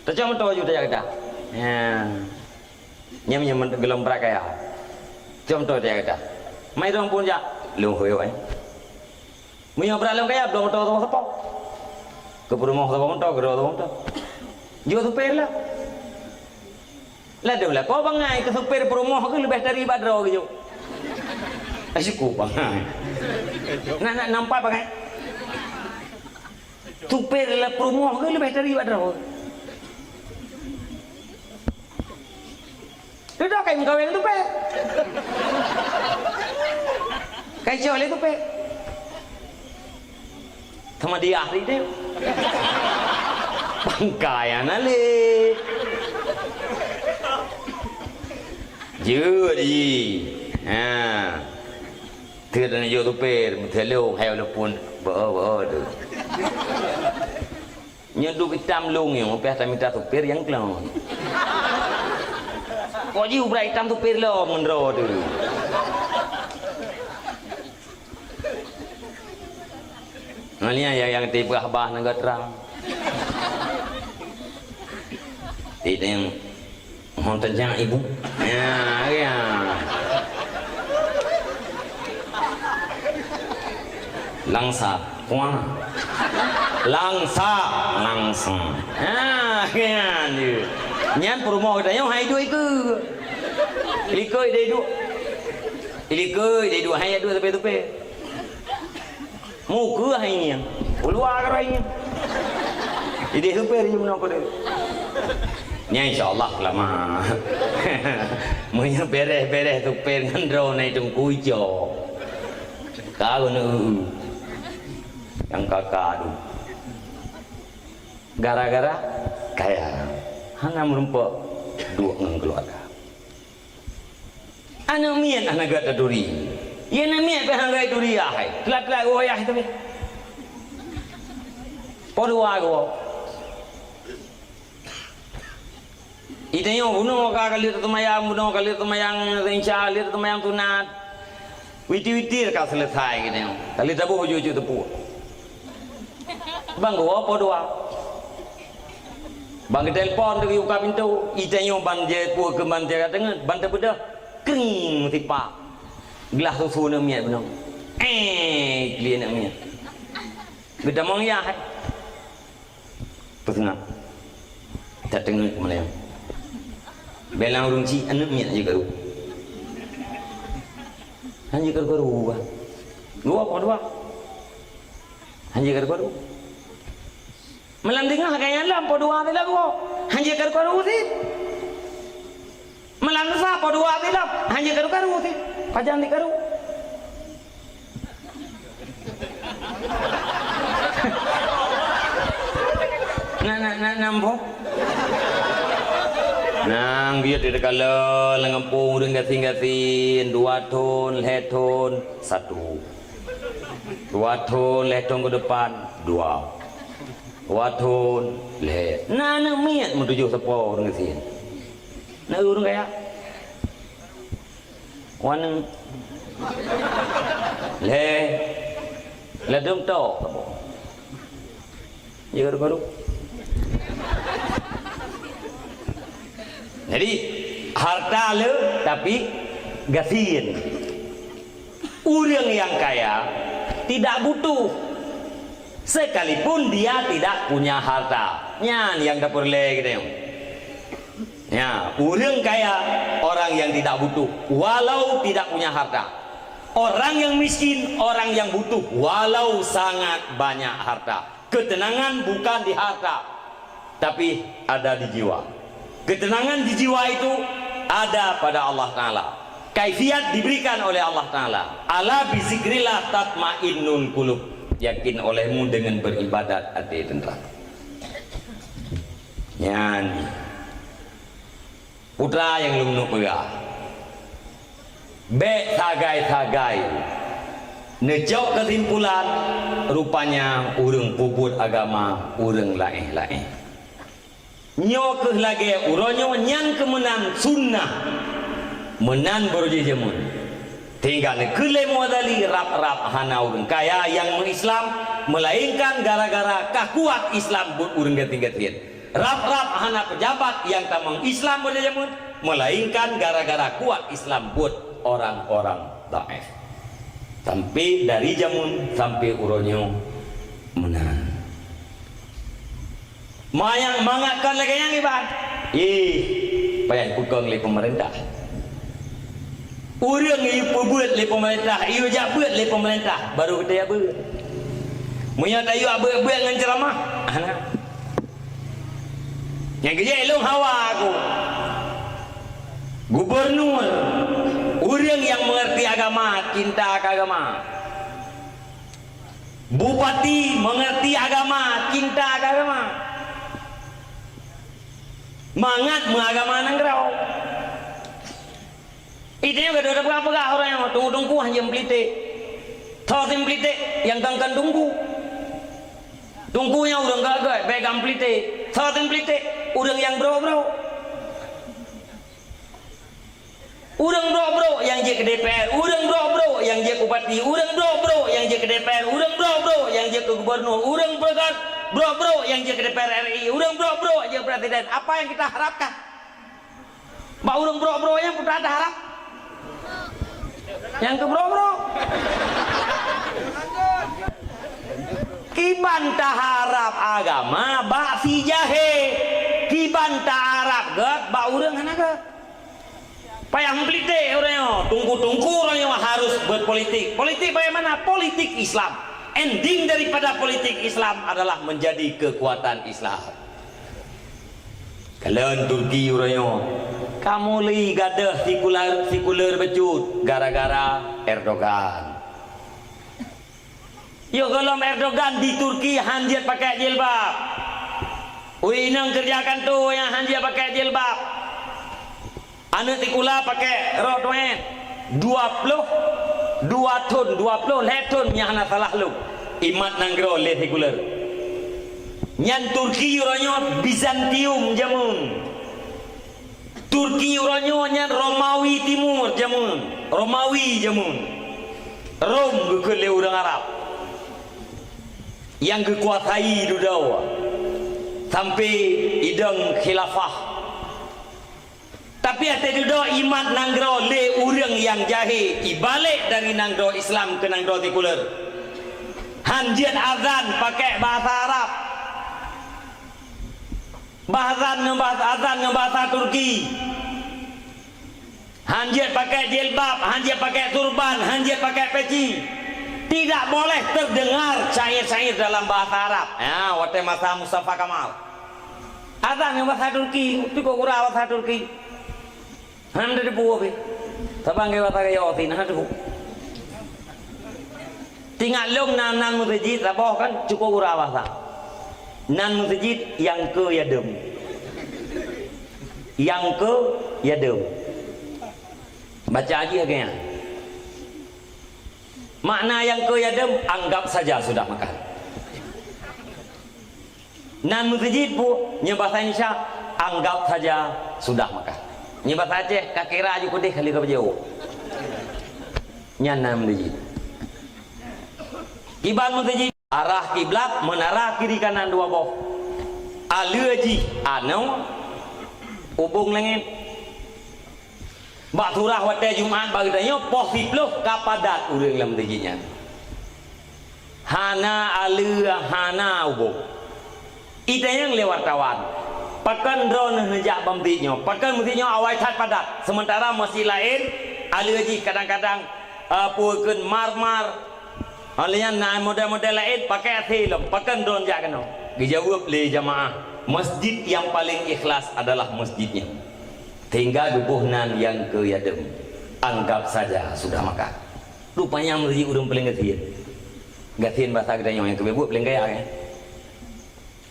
Tacok moto aju tajak keudeh. Ya. Nyam nyam gohlom brat kaya. Cok moto tajak keudeh. Mai rong pun jak. Lôn hoyok eh. Meunyoe brat lôn kaya, bloe moto saboh sapo. Keu peurumoh saboh moto, keu droe saboh moto. Jok supir lah. Ladom lah, kau bangai keu supir peurumoh keu leubeh dari bak droe keu jok. Syukur bangai. Nak, nak nampak bangai. Supir lah peurumoh keu leubeh dari bak droe. Dudoe kai meukawen tupé. Kai cok lé tupé. Sama dia hari deh. Pangkai ana lé. Jeuet ji. Ha. Teuh dan jok tupé, meuteulok hai walaupun beu-beu tu. Nyoe duek itam lôn nyoe, piah tamita supir nyang klong. Kok ji ubra itam supir lom ngon droe tu. Ngon lian nyang, nyang tipeugah bah nanggroe trang. Ti nyang Mohon tajak ibu. Ya, ya. Langsa, kuah. Langsa, langsa. Ha, ya, dia. Nyan peurumoh geutanyoe hai duek ikeue. Likot ideh duek. Likot ideh duek hai duek tupé-tupé. Mukeue hai ngieng. Uluwa keudroe ngieng. Ideh supir jih meunoe keudeh. Nyan insya Allah lama. Meunyoe bereh-bereh supir ngon droe na i teungku icok. Ka keuneuk eu-eu. Nyang ka-ka dum. Gara-gara kaya. Hana meurumpok duek ngon keuluwarga. Aneuk miet hana gata turi. Ye aneuk miet pih hana gata turi, ahai. Telat-telat geuwoe yah itu pih. Po dua geuwoe. Itanyoe bunoe ka, ka lheueh teuseumayang, bunoe ka lheueh teuseumayang Isya, lheueh teuseumayang sunat. Witir-witir ka selesai geutanyoe. Ka lheueh taboh ujoe-ujoe teupue. Bang geuwoe po dua. Bang geutelepon teuh geubuka pintoe, itanyoe ban jai peue keu ban jaga teungeut, ban teubeudôh, kring meusipak. Glah susu aneuk miet bunoe. Eh, klik aneuk miet. Geutamong yah. Peuseungat. Tateungeut keumaleng. Bela ureuëng cit, aneuk miet hanjeuet karu. Hanjeuet karu-karu, bah. Dua, apa dua? Hanjeuet karu-karu. Malam deungoh gaya lam, po dua bila gua. Hanjeuet karu-karu sit. Malam Lusa, po dua bila. Hanjeuet karu-karu sit. Pajan di karu. Na, na, na, nambo. Nang biet di kala lam gampông ureuëng gasien-gasien, dua thon, lhée thon, satu. Dua thon, lhée thon ke depan, dua. Dua thon, lhée. Na aneuk miet meutujoh sapo ureuëng gasien. Na ureuëng kaya. Wan. Lhée. Ladom tok. Ya, karu-karu. Jadi, harta le, tapi gasien. Ureuëng nyang kaya tidak butuh, sekalipun dia tidak punya harta. Nyan nyang tapeureulée geutanyoe. Ya, ureuëng kaya, orang yang tidak butuh, walau tidak punya harta. Orang yang miskin, orang yang butuh, walau sangat banyak harta. Ketenangan bukan di harta, tapi ada di jiwa. Ketenangan di jiwa itu ada pada Allah Ta'ala. Kaifiat diberikan oleh Allah Ta'ala. "Ala bizikrillah tatmainnul qulub." Yakin olehmu dengan beribadat hati tentram. Nyan. Putra nyang lôn neuk peugah, bék sagai-sagai neucok keusimpulan, rupanya ureuëng peubuet agama ureuëng laén-laén. Nyoe kheueh lagée uroe nyoe nyang keu meunan sunnah, meunan beurujih jameun. Sehingga neukheun lé Mughazali, rab-rab hana ureuëng kaya nyang meuislam, melainkan gara-gara ka kuat Islam buet ureuëng gasien-gasien. Rab-rab hana peujabat nyang tamong Islam pada jameun, melainkan gara-gara kuat Islam buet orang-orang dhaif. Sampai dari jameun sampai uroe nyoe meunan. Mangat, mangat kon lagée nyan iban. Ih, payah peukong lé pemerintah. Ureuëng ipeubuet lé pemerintah, iyue jak beuet lé pemerintah, baru geutanyoe beuet. Meunyoe tayue beuet-beuet ngon ceuramah, hana. Nyang keujeuet lôn hawa aku. Gubernur, ureuëng nyang mengerti agama, cinta ke agama. Bupati mengerti agama, cinta ke agama. Mangat meuagama nanggroe. Itu nyang kedua peugah-peugah orang yang tunggu-tunggu hanya meuplitek. Tho sim plitek yang kangkan tunggu. Tunggu nyang ureuëng gagah, pegang plitek. Tho sim plitek, ureuëng yang bro-bro. Ureuëng brok-brok nyang jeuet keu D P R, ureuëng brok-brok nyang jeuet keu bupati, ureuëng brok-brok nyang jeuet keu D P R, ureuëng brok-brok nyang jeuet keu gubernur, ureuëng brok-brok nyang jeuet keu D P R R I, ureuëng brok-brok jeuet presiden. Apa yang kita harapkan? Bak ureuëng brok-brok nyan peue taharap? Nyang keu brok-brok. Kiban taharap agama bak si jahé, kiban taharap gét bak ureuëng hana gét. Payah meupolitik ureuëng nyoe. Tungku-tungku ureuëng nyoe harus berpolitik. Politik bagaimana? Politik Islam. Ending daripada politik Islam adalah menjadi kekuatan Islam. Kalon Turki ureuëng nyoe, kamoe lé gadôh sikuler, sikuler bacut gara-gara Erdogan. Yoh gohlom Erdogan di Turki han jeuet pakai jilbab. Ureuëng inong keureuja kantô nyang han jeuet pakai jilbab. Aneuëk sikula pakai rok tuet. Dua ploh dua thon, dua ploh lhée thon nyang hana salah lom. Imat nanggroe lé sikuler. Nyan Turki uroe nyoe Bizantium jameun. Turki uroe nyoe nyan Romawi Timur jameun, Romawi jameun. Rom geukheun lé ureuëng Arab nyang geukuasai dudoe sampai idong khilafah. Tapi até dudoe imat nanggroe lé ureuëng nyang jahé ibalek dari nanggroe Islam keu nanggroe sikuler. Han jeuet azan pakai bahasa Arab. Bah azan ngon bah-, azan ngon bahasa Turki. Han jeuet pakai jilbab, han jeuet pakai turban, han jeuet pakai peci. Tidak boleh terdengar syair-syair dalam bahasa Arab. Ya, watèe masa Mustafa Kamal. Azan ngon bahasa Turki, cukup gura bahasa Turki. Han teudeungoe pih. Saban ngon bahasa Jawa pih, nah tu. Tingat lôn nan, nan meuseujid saboh kan cukup gura bahasa. Nan meuseujid nyang keu yadem. Nyang keu yadem. Baca lagi lagèe nyan. Makna nyang keu yadem, anggap saja sudah makan. Nan meuseujid pih, nyoe bahasa Indonesia, anggap saja sudah makan. Nyoe bahasa Aceh, ka kira ju keudeh ka lheueh ka pajoh. Nyan nan meuseujid. Kiban meuseujid, arah kiblat, menara kiri kanan dua boh. Aleue jih anoe, ubông langèt. Bak surah watèe Jumat bak geutanyoe poh siplôh ka padat ureueng lam meuseujid nyan. Hana aleue, hana ubông. Itanyong lé wartawan, "Pakon droeneuh neujak bak meuseujid nyoe? Pakon meuseujid nyoe awai that padat, seumeuntara meuseujid laén aleue jih kadang-kadang, eh, peue kheun marmar, oh lheueh nyan na model-model laén pakai AC lom, pakon droeneuh jak keunoe?" Geujaweueb lé jamaah, "Masjid nyang paleng ikhlas adalah masjid nyoe." Sehingga geuboh nan nyang keu yadem, anggap saja sudah makan. Rupanya meuseujid ureueng paleng gasien. Gasien basa geutanyoe nyang keubeue buet paleng gaya, kan?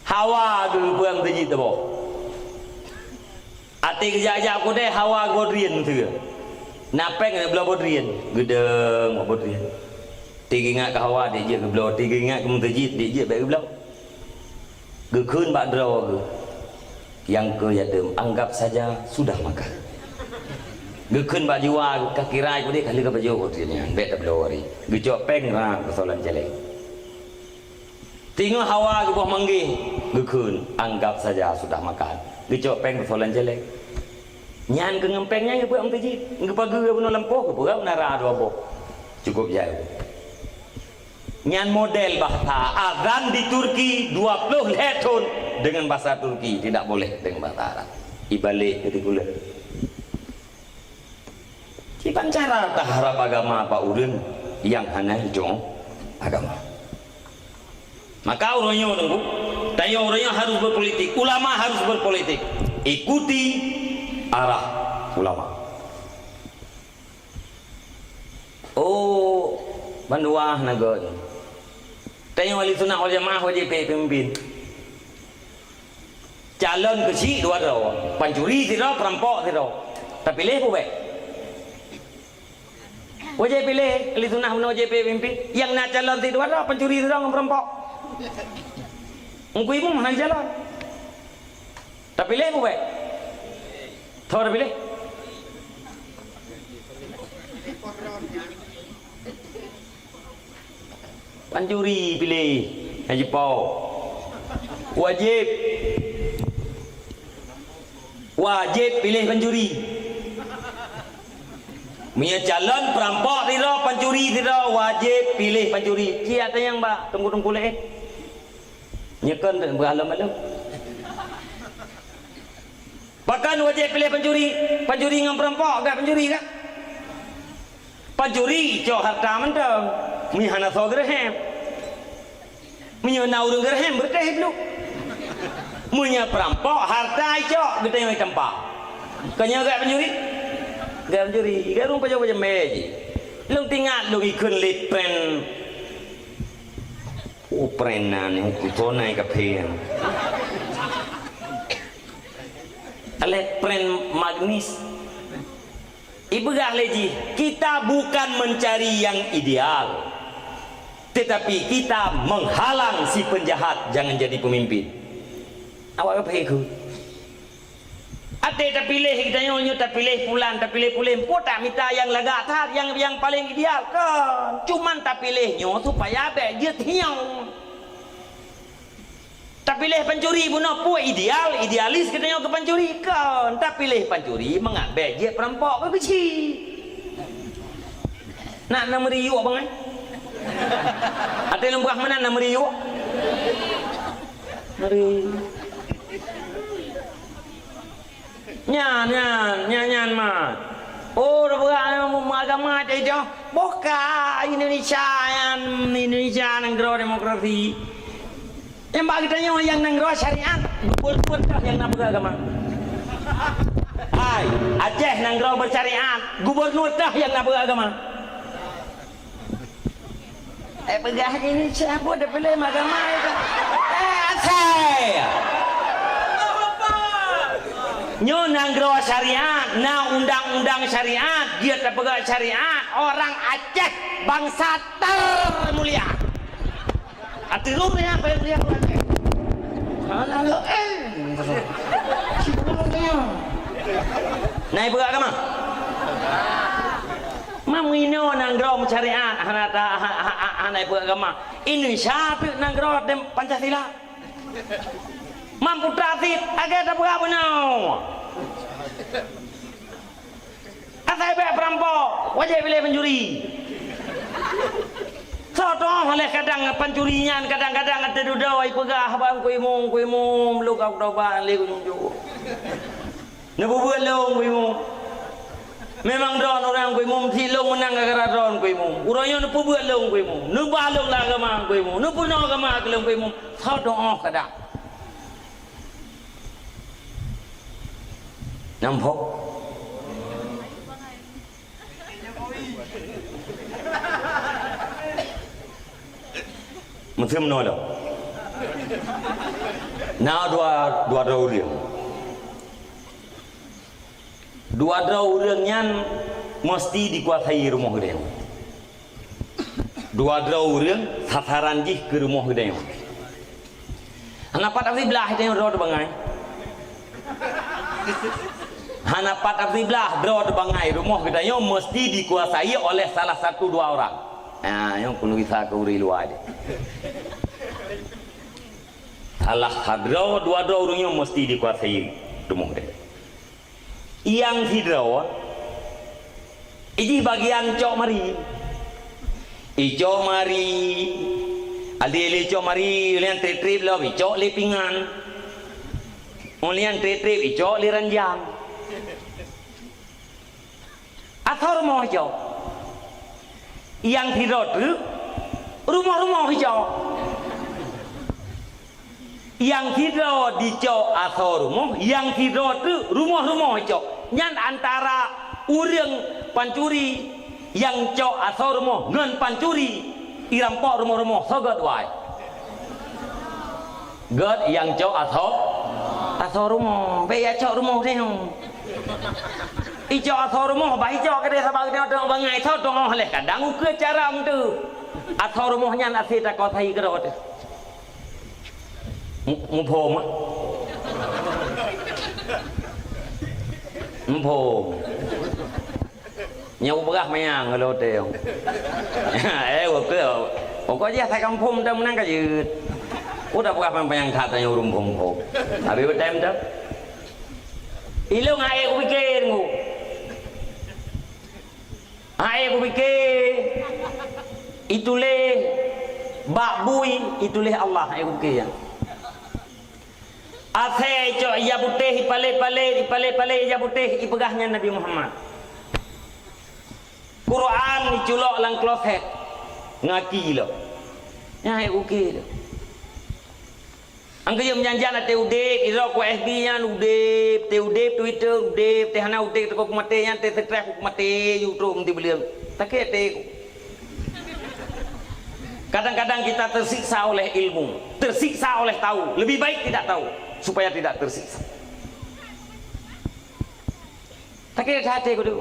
Hawa geubeueng meuseujid teuboh. Até geujak-jak kudée hawa geuboh drien meuseujid. Na péng neubloe boh drien, geudeueng boh drien. Ti geuingat keu hawa, dijak geubloe, ti geuingat keu meuseujid, dijak bék geubloe. Geukheun bak droe geuh, "Nyang keu yadem, anggap saja sudah makan." Geukheun bak jiwa geuh, "Ka kira kudée ka lheueh ka pajoh kudée nyan, bék tabloe ari." Geucok péng rhah keu soe lam céléng. Teungoh hawa geuboh manggéh, geukheun, "Anggap saja sudah makan." Geucok péng keu soe lam céléng. Nyan keu ngon péng nyan geupeuék meuseujid, geupageue bunoe lampôh, geupeugah meunara dua boh. Cukup jai. Nyan model bahasa azan di Turki dua ploh lhée thon deungon bahasa Turki, tidak boleh deungon bahasa Arab. Ibalek keu tikuler. Kiban cara taharab agama bak ureuëng nyang hana jijok agama. Maka uroe nyoe teungku, tanyoe uroe nyoe harus berpolitik, ulama harus berpolitik. Ikuti arah ulama. Oh, bandua nagot. Tanyoe ahli sunnah wal jamaah wajéb peumimpin. Calon keuchik dua droe, pancuri sidroe, peurampok sidroe. Tapiléh peue bék? Wajéb piléh, ahli sunnah meunan wajéb peumimpin. Nyang na calon sidroe, pancuri sidroe ngon peurampok. Teungku Imum hana calon. Tapiléh peue bék? Tho tapiléh. Pancuri piléh, Haji Po. Wajéb. Wajéb piléh pancuri. Meunyoe calon peurampok sidroe, pancuri sidroe, wajéb piléh pancuri. Ci ateueh nyang bak teungku-teungku laén. Nyoe kon beuralom-alom. Pakon wajéb piléh pancuri? Pancuri ngon peurampok, gak pancuri gak? Pancuri cok hareuta mantong, meunyoe hana soe geureuhem. Meunyoe na ureuëng geureuhem, beureutéh bluek. Meunyoe peurampok, hareuta icok, geutanyoe itampa. Kon nyoe gak pancuri? Gak pancuri, gak ureuëng pajoh-pajoh mé jih. Lôn teuingat lôn ikheun lé péng. Oh, péng na nyoe, kutô na i kaphé nyan. Aléh péng magnis. Ipeugah lé jih, kita bukan mencari yang ideal, tetapi kita menghalang si penjahat jangan jadi pemimpin. Awak kaphé keu? Até tapiléh geutanyoe nyoe, tapiléh pulan, tapiléh pulan, peue tamita nyang lagak that, nyang, nyang paleng ideal? Kon, cuman tapiléh nyoe supaya bék jeuet hiong. Tapiléh pancuri bunoe peue ideal, idealis geutanyoe keu pancuri? Kon, tapiléh pancuri mangat bék jeuet peurampok keu keuchik. Nak na meuri yuek bangai? Até lôn peugah meunan na meuri yuek? Meuri. Nyan, nyan, nyan, nyan mat. Oh, tapeugah meugama cit, boh ka Indonesia nyan, Indonesia nanggroe demokrasi. Nyang bak geutanyoe nyang nanggroe syariat, gubernur teuh nyang na peugah agama. Hai, Aceh nanggroe bersyariat, gubernur teuh nyang na peugah agama. Eh, peugah Indonesia pun ada pilih agama itu. Eh, asai. Nyoe nanggroe syariat, na undang-undang syariat, dia tapeugah syariat, orang Aceh bangsa termulia. Ati lôn nyan, apa yang dia buat? Salah lo, eh. Nah, ibu agama. Mam inoe nanggroe syariat, hana ta-, ha-, ha-, ha-, hana ibu agama. Indonesia tu nanggroe dem Pancasila. Mam putra sit, agak dah buat benar. Asai bèk peurampok, wajéb ilèe pancuri. Soe teuh lé kadang pancuri nyan, kadang-kadang ata dudoe ipeugah bak Teungku Imum, "Teungku Imum, lôn ka kutobat lé Teungku Imum." Neupeubuet lôn Teungku Imum. Memang droen ureueng Teungku Imum, si lôn meunang gara-gara droen Teungku Imum. Uroe nyoe neupeubuet lôn Teungku Imum. Neubah lôn lam agama Teungku Imum. Neupeunoh agama keu lôn Teungku Imum. Soe teuh kadang. Nampak? Meuteumé lom. Na dua, dua droe ureueng. Dua droe ureueng nyan meusti dikuasai rumoh geutanyoe. Dua droe ureueng sasaran jih keu rumoh geutanyoe. Hana pat siblah geutanyoe droe teuh bangai. Hana pat siblah droe teuh bangai, rumoh geutanyoe meusti dikuasai oleh salah satu dua orang. Ha, nyoe keuneuk gisa keu ureueng luwa deh. Salah sadroe, dua droe ureueng nyoe meusti dikuasai rumoh geutanyoe. Nyang sidroe, ijih bagian cok mari. Icok mari, ade lé cok mari, ulian trép-trép lom, icok lé pingan. Ulian trép-trép, icok lé ranjang. Asoe rumoh icok. Nyang sidroe teuk, rumoh-rumoh icok. Nyang sidroe dicok asoe rumoh, nyang sidroe teuk rumoh-rumoh icok. Nyan antara ureueng pancuri nyang cok asoe rumoh ngon pancuri irampok rumoh-rumoh, soe gèt wai? Gèt nyang cok asoe, asoe rumoh. Bèk ya cok rumoh teuh. Icok asoe rumoh, bah icok keudeh sabab keudeh teuh bangai, soe teuh leh kadang ukeue cara meuteuk. Asoe rumoh nyan asoe takuasai keudroe teuh. Mu-, muphom, ah? Muphom. Nyoe beurah manyang lôn teuh. Eh, oke. Pokok jih asai kampung dah menang ka jeuet. Udah beurah manyang that nyoe ureueng phom-phom. Habis betem dah. Ilong hai kupike ngu. Hai kupike, ituléh bak bui, ituléh Allah, hai kupike nyan. Asai cok ija putéh, ipalét-palét, ipalét-palét ija putéh, ipeugah nyan Nabi Muhammad. Quran iculok lam kloset, ngaki lom. Nyan hai kupike tu. Angkeuyeuem janjan até udép, idroe ku F B nyan udép, té udép Twitter udép, té hana udép teuka kumaté nyan, té stress kumaté, yue trok meuti beuleuen. Sakét até ku. Kadang-kadang kita tersiksa oleh ilmu, tersiksa oleh tahu. Lebih baik tidak tahu, supaya tidak tersiksa. Sakét até ku tu.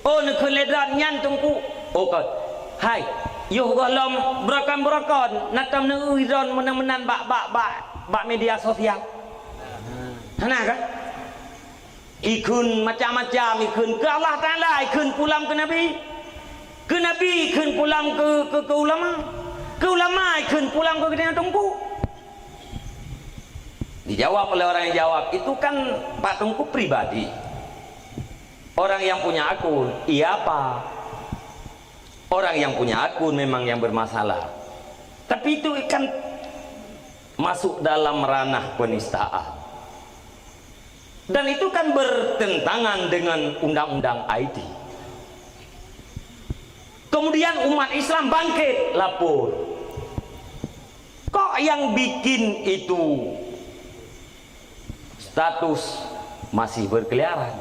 Oh, neukheun lé droe nyan teungku. Oh, kon. Hai, yoh gohlom beurokon-beurokon, na tom neueu droe meunan-meunan bak, bak, bak, bak media sosial. Hana kan? Ikheun macam-macam, ikheun keu Allah Taala, ikheun pulang keu Nabi. Keu Nabi, ikheun pulang keu, keu, keu ulama. Keu ulama, ikheun pulang keu geutanyoe teungku. Dijawab oleh orang yang jawab, itu kan Pak Teungku pribadi. Orang yang punya akun, iya apa? Orang yang punya akun memang yang bermasalah. Tapi itu kan masuk dalam ranah penistaan. Dan itu kan bertentangan dengan undang-undang I T. Kemudian umat Islam bangkit, lapor. Kok yang bikin itu status masih berkeliaran?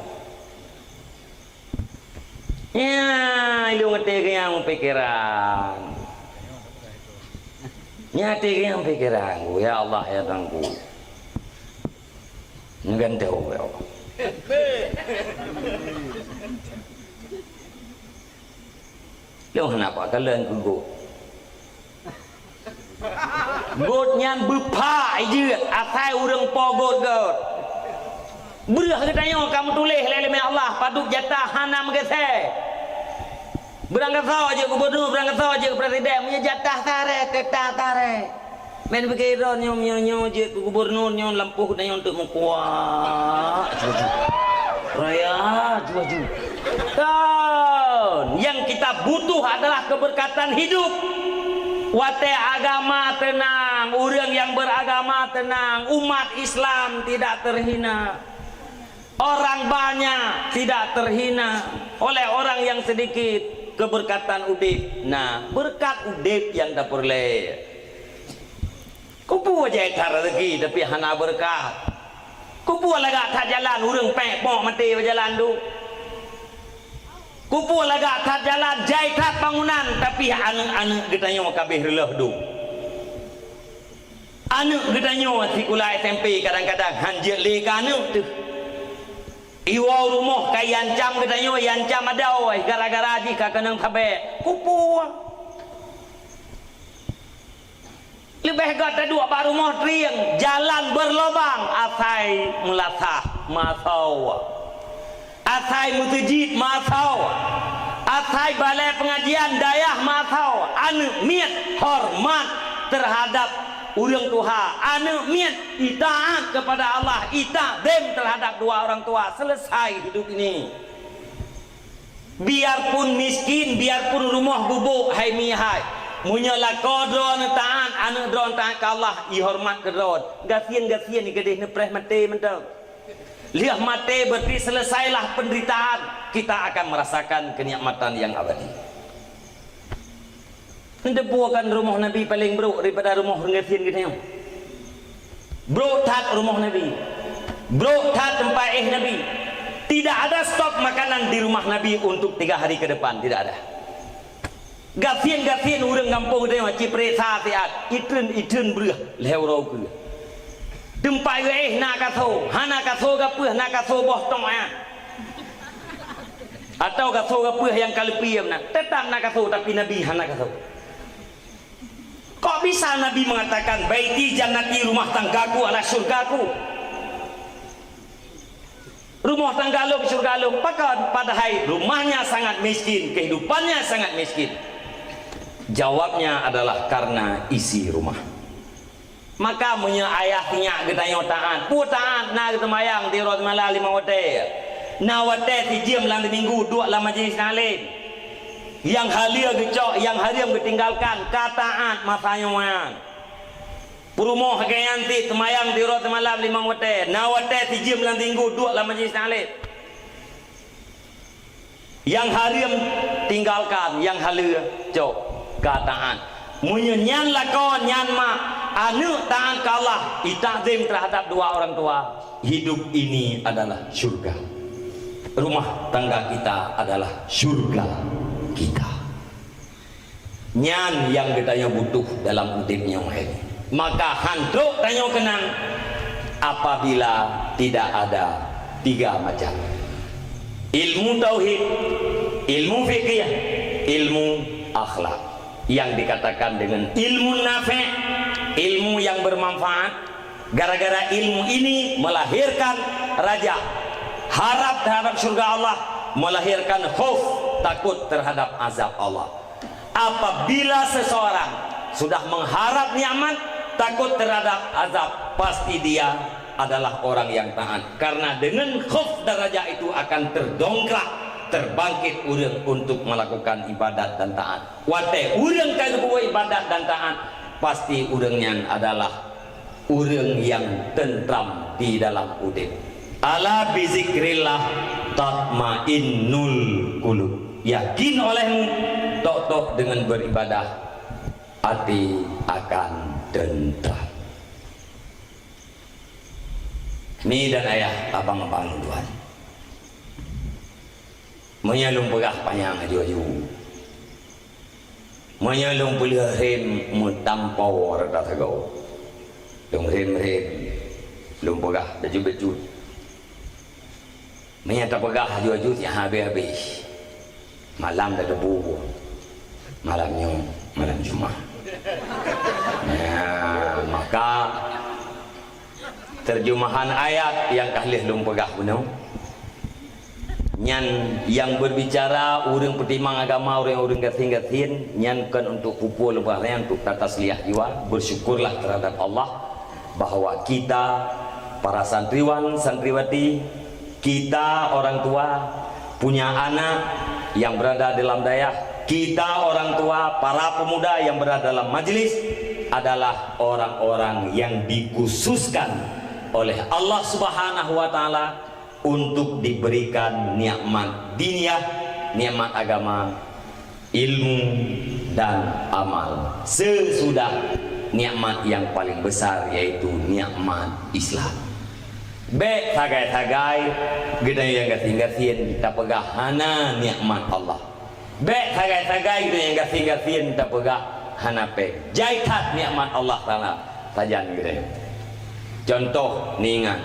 Ya, ilung até nyang pikiran. Nya até nyang pikiran. Ya Allah, ya Tuhanku. Ngeuganteu, ya Allah. Lôn hana pakalon keu gôt. Gôt nyan beupha jeuet asai ureuëng po gôt-gôt. Breuh geutanyoe ka meutuléh lé leumé Allah padub jatah hana meugeusé. Beurangkasoe jeuet gubunur, beurangkasoe jeuet presiden, meunyoe jatah tarek, teutap tarek. Men pike droe nyoe, nyoe, nyoe jeuet keu gubunur nyoe lampôh dan nyoe untuk meukuah. Raya, juaju. Kan, yang kita butuh adalah keberkatan hidup. Watée agama tenang, ureuëng yang beragama tenang, umat Islam tidak terhina. Orang banyak tidak terhina oleh orang yang sedikit. Keberkatan udeb. Nah, berkat udeb yang dapur le. Kupu jai that rezeki tapi hana berkat. Kupu lagak that jalan ureuëng pék pok maté bak jalan tu. Kupu lagak that jalan jai that bangunan tapi aneuëk-aneuëk geutanyoe kabeh reuloh dum. Aneuëk geutanyoe sikula S M P kadang-kadang han jeuet lé keu aneuëk teuh. Iwoe rumoh ka iancam geutanyoe, iancam adoe gara-gara jih ka keunong sabé. Kupu. Leubeh gét taduek bak rumoh trieng, jalan berlobang, asai meulasah, masoe. Asai meuseujid, masoe. Asai balai pengajian dayah, masoe. Aneuëk miet hormat terhadap ureuëng tuha. Aneuëk miet itaat kepada Allah, itakzim terhadap dua orang tua. Selesai hidup ini. Biarpun miskin, biarpun rumoh gubuk hai mihai, meunyoe lakoe droeneuh taat, aneuëk droeneuh taat keu Allah, ihoreumat keu droeneuh. Gasien-gasien i keudeh neupreh maté mantong. Lheueh maté berarti selesailah penderitaan, kita akan merasakan kenikmatan yang abadi. Neudeupue kan rumoh Nabi paleng brok daripada rumoh ureuëng gasien geutanyoe. Brok that rumoh Nabi. Brok that teumpat éh Nabi. Tidak ada stok makanan di rumah Nabi untuk tiga hari ke depan, tidak ada. Gasien-gasien ureuëng gampông geutanyoe cipresa siat, itreun-itreun breuh lhée uroe ukeue. Teumpat geuéh na kaso, hana kaso gapeuh, na kaso boh tong nyan. Atawa kaso gapeuh nyang ka leupie meunan, teutap na kaso, tapi Nabi hana kaso. Kok bisa Nabi mengatakan, "Baiti jannati, rumah tanggaku adalah surgaku"? Rumah tangga lôn syurga lôn, pakon? Padahai rumahnya sangat miskin, kehidupannya sangat miskin. Jawabnya adalah karena isi rumah. Maka meunyoe ayah sinyak geutanyoe taát, peue taát na geuseumayang di uroe seumalam limong watée. Na watée sijeuem lam siminggu duek lam majlis taklim. Nyang haleue geucok, nyang hareuem geutinggalkan, ka taát masa nyoe nyan. Peurumoh lagée nyan cit seumayang di uroe seumalam limong watée, na watée sijeuem lam siminggu duek lam majlis taklim. Nyang hareuem tinggalkan, nyang haleue cok, ka taát. Meunyoe nyan lakoe, nyan mak, aneuëk taát keu Allah, itakzim terhadap dua orang tua, hidup ini adalah syurga. Rumah tangga kita adalah syurga kita. Nyan nyang geutanyoe butuh dalam udeb nyoe hai. Maka han trok tanyoe keunan apabila tidak ada tiga macam. Ilmu tauhid, ilmu fikih, ilmu akhlak. Yang dikatakan dengan ilmu nafi', ilmu yang bermanfaat, gara-gara ilmu ini melahirkan raja, harap terhadap syurga Allah, melahirkan khauf, takut terhadap azab Allah. Apabila seseorang sudah mengharap nikmat, takut terhadap azab, pasti dia adalah orang yang taat. Karena dengan khauf dan raja itu akan terdongkrak, terbangkit ureuëng untuk melakukan ibadat dan taat. Watée ureuëng ka geupeubuet ibadat dan taat, pasti ureuëng nyan adalah ureuëng nyang teuntram di dalam udeb. Ala bizikrillah tatmainnul qulub. Yakin olehmu Tok-tok deungon beuribadah, até akan teuntra. Mi dan ayah, abang-abang lôn tuan, meunyoe lôn peugah panyang aju-aju, meunyoe lôn peuleueh rhem meutampo rata sagoe, lôn rhem-rhem, lôn peugah bacut-bacut. Meunyoe tapeugah aju-aju, siat habéh-habéh. Malam dah teupeu, malam nyoe malam Jumat. Nah, maka terjemahan ayat nyang ka lheueh lôn peugah bunoe, nyan nyang berbicara ureuëng peutimang agama, ureuëng-ureuëng gasien-gasien, nyan kon untuk pupul leubeh nyan, untuk tatasliah jiwa, bersyukurlah terhadap Allah bahwa kita, para santriwan, santriwati, kita orang tua punya anak yang berada dalam dayah, kita orang tua, para pemuda yang berada dalam majelis adalah orang-orang yang dikhususkan oleh Allah Subhanahu wa Ta'ala untuk diberikan nikmat diniyah, nikmat agama, ilmu, dan amal sesudah nikmat yang paling besar, yaitu nikmat Islam. Bék sagai-sagai geutanyoe nyang gasien-gasien tapeugah hana nikmat Allah. Bék sagai-sagai geutanyoe nyang gasien-gasien tapeugah hana péng. Jai that nikmat Allah Taala sajan geutanyoe. Contoh, neuingat,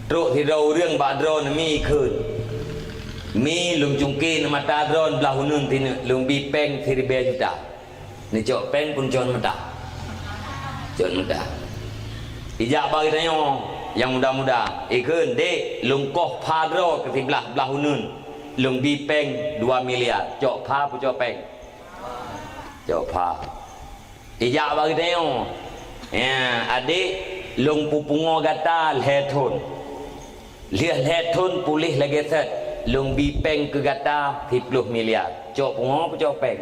trok sidroe ureuëng bak droeneuh mi kheun, "Mi, lôn cungke neumata droeneuh blah uneuen tineuk, lôn bi péng siribée juta." Neucok péng pun cok neumata. Cok neumata. Ijak bak geutanyoe nyang muda-muda, ikheun, "Dek, lôn koh pha droe keu siblah blah uneuen, lôn bi péng dua miliar." Cok pha pun cok péng? Cok pha. Ijak bak geutanyoe, "Ya, adek, lôn peupungoe gata lhée thon. Lheueh lhée thon puléh lagée sét, lôn bi péng keu gata siploh miliar." Cok pungoe peucok péng?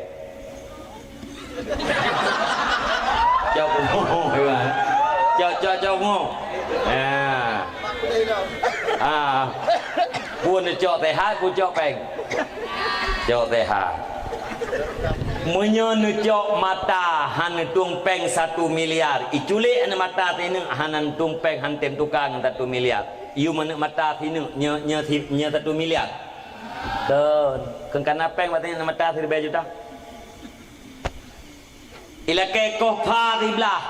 Cok pungoe, kan? Cok, cok, cok pungoe. Ya. Ah. Pun cok sehat, pun cok péng. Cok sehat. Meunyoe neucok mata han neutueng péng satu miliar, iculék aneuk mata sineuk han neutueng péng han tem tuka ngon satu miliar. Yum aneuk mata sineuk nyoe, nyoe si-, nyoe satu miliar. Kon, kon kana péng bak tanyoe aneuk mata siribée juta. Ilakée koh pha siblah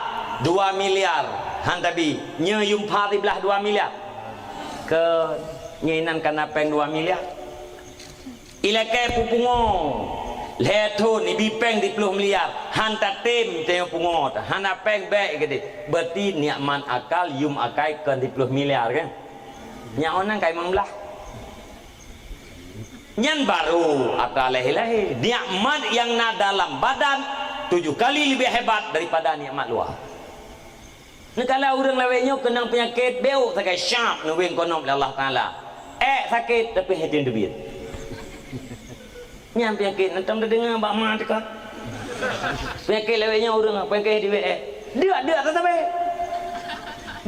dua miliar, han tabi, nyoe yum pha siblah dua miliar. Kon, nyoe inan kana péng dua miliar. Ilakée peupungoe lhée thon ibi péng siploh miliar, han tatem tanyoe pungoe, hana péng bék keudeh. Berarti nikmat akal, yum akai kon siploh miliar, kan? Nyan ôn nan kai limong blaih. Nyan baru atra lahé-lahé. Nikmat nyang na dalam badan tujoh kali leubeh hebat daripada nikmat luwa. Neukala ureuëng lawét nyoe keunong peunyakét béuk sagai syab neuweng konom lé Allah Taala. Ék sakét tapi hé tem teubiet. Nyan peunyakét, neutang teudeungoe bak ma teuka. Peunyakét lawét nyoe ureuëng, peunyakét di W F. Deuk-deuk tatabé.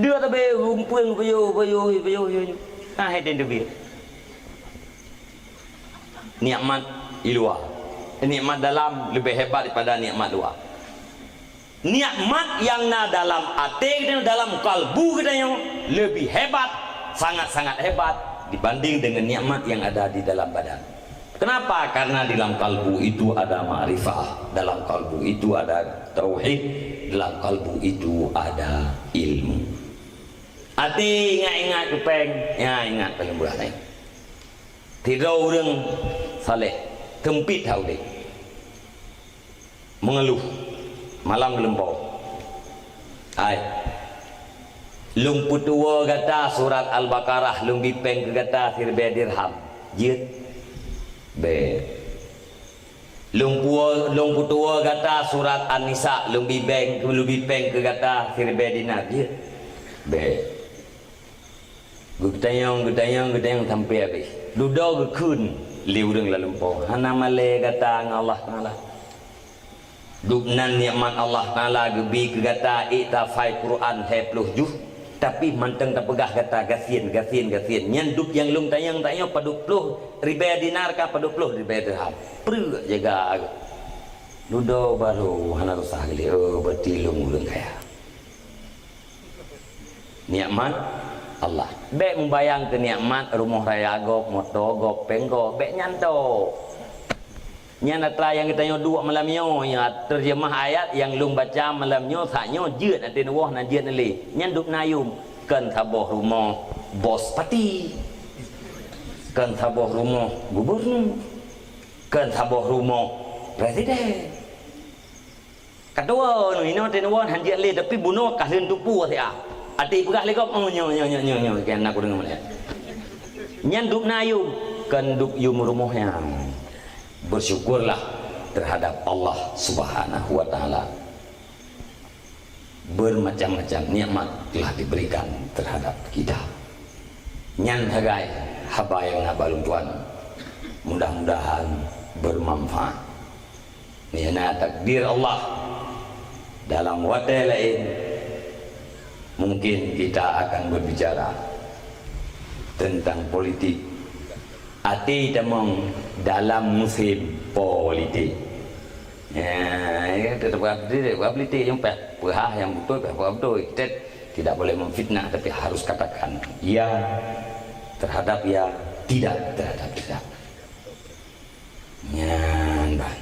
Deuk tatabé rumpun payoh, payoh, payoh, payoh. Ah, hé tem teubiet. Nikmat di luwa. Nikmat dalam leubeh hebat daripada nikmat luwa. Nikmat nyang na dalam até geutanyoe, dalam kalbu geutanyoe, leubeh hebat, sangat-sangat hebat dibanding dengan nikmat yang ada di dalam badan. Kenapa? Karena di dalam kalbu itu ada makrifah, dalam kalbu itu ada tauhid, dalam kalbu itu ada ilmu. Até ingat-ingat keu péng, ya ingat paléng beurah nyan. Sidroe ureuëng saleh, teumpit that udeb. Meungeuluh, malam geulumpoe. "Hai, lôn peutuwoe gata surat Al-Baqarah, lôn bi péng keu gata siribée dirham. Jeuet?" "Bék." "Lôn puwoe, lôn peutuwoe gata surat An-Nisa, lôn bi péng, lôn bi péng keu gata siribée dinar. Jeuet?" "Bék." Geutanyong, geutanyong, geutanyong sampoe habéh. Dudoe geukheun lé ureuëng lam lumpoe, "Hana malée gata ngon Allah Taala? Dubnan nikmat Allah Taala geubi keu gata, ék tahafai Quran lhée ploh juh, tapi mantong tapeugah gata gasien, gasien, gasien. Nyan dub nyang lôn tanyong, tanyong padub ploh ribée dinar ka padub ploh ribée dirham. Peue jaga Dudoe barô hana susah geuh lé, oh, berarti lôn ureuëng kaya. Nikmat Allah. Bék mubayang keu nikmat rumoh raya gob, moto gob, péng gob, bék nyan tok. Nyan atra nyang geutanyoe duek malam nyoe, ya, terjemah ayat nyang lôn baca malam nyoe, saat nyoe jeuet ateueh woh na jeuet lé. Nyan dub na yum, kon saboh rumoh bos pati. Kon saboh rumoh gubernur. Kon saboh rumoh presiden. Ka tuwoe, inoe teuh nuwoe han jeuet lé, tapi bunoe ka lheueh tupu siat. Até peugah lé gob, "Oh, nyoe, nyoe, nyoe, nyoe, nyoe, keu aneuk kudeungoe." Nyan dub na yum, kon dub yum rumoh nyan. Bersyukurlah terhadap Allah Subhanahu wa Taala. Bermacam-macam nikmat telah diberikan terhadap kita. Nyan sagai haba nyang na bak lôn tuan. Mudah-mudahan bermanfaat. Nyan na takdir Allah. Dalam watée laén, mungkin kita akan berbicara tentang politik. Até tamong dalam musim politik. Ya, ya, tetap politik, politik nyang pah, peuhah nyang beutôi, pah, pah beutôi. Kita tidak boleh memfitnah, tapi harus katakan ya terhadap ya, tidak terhadap tidak. Nyan ban.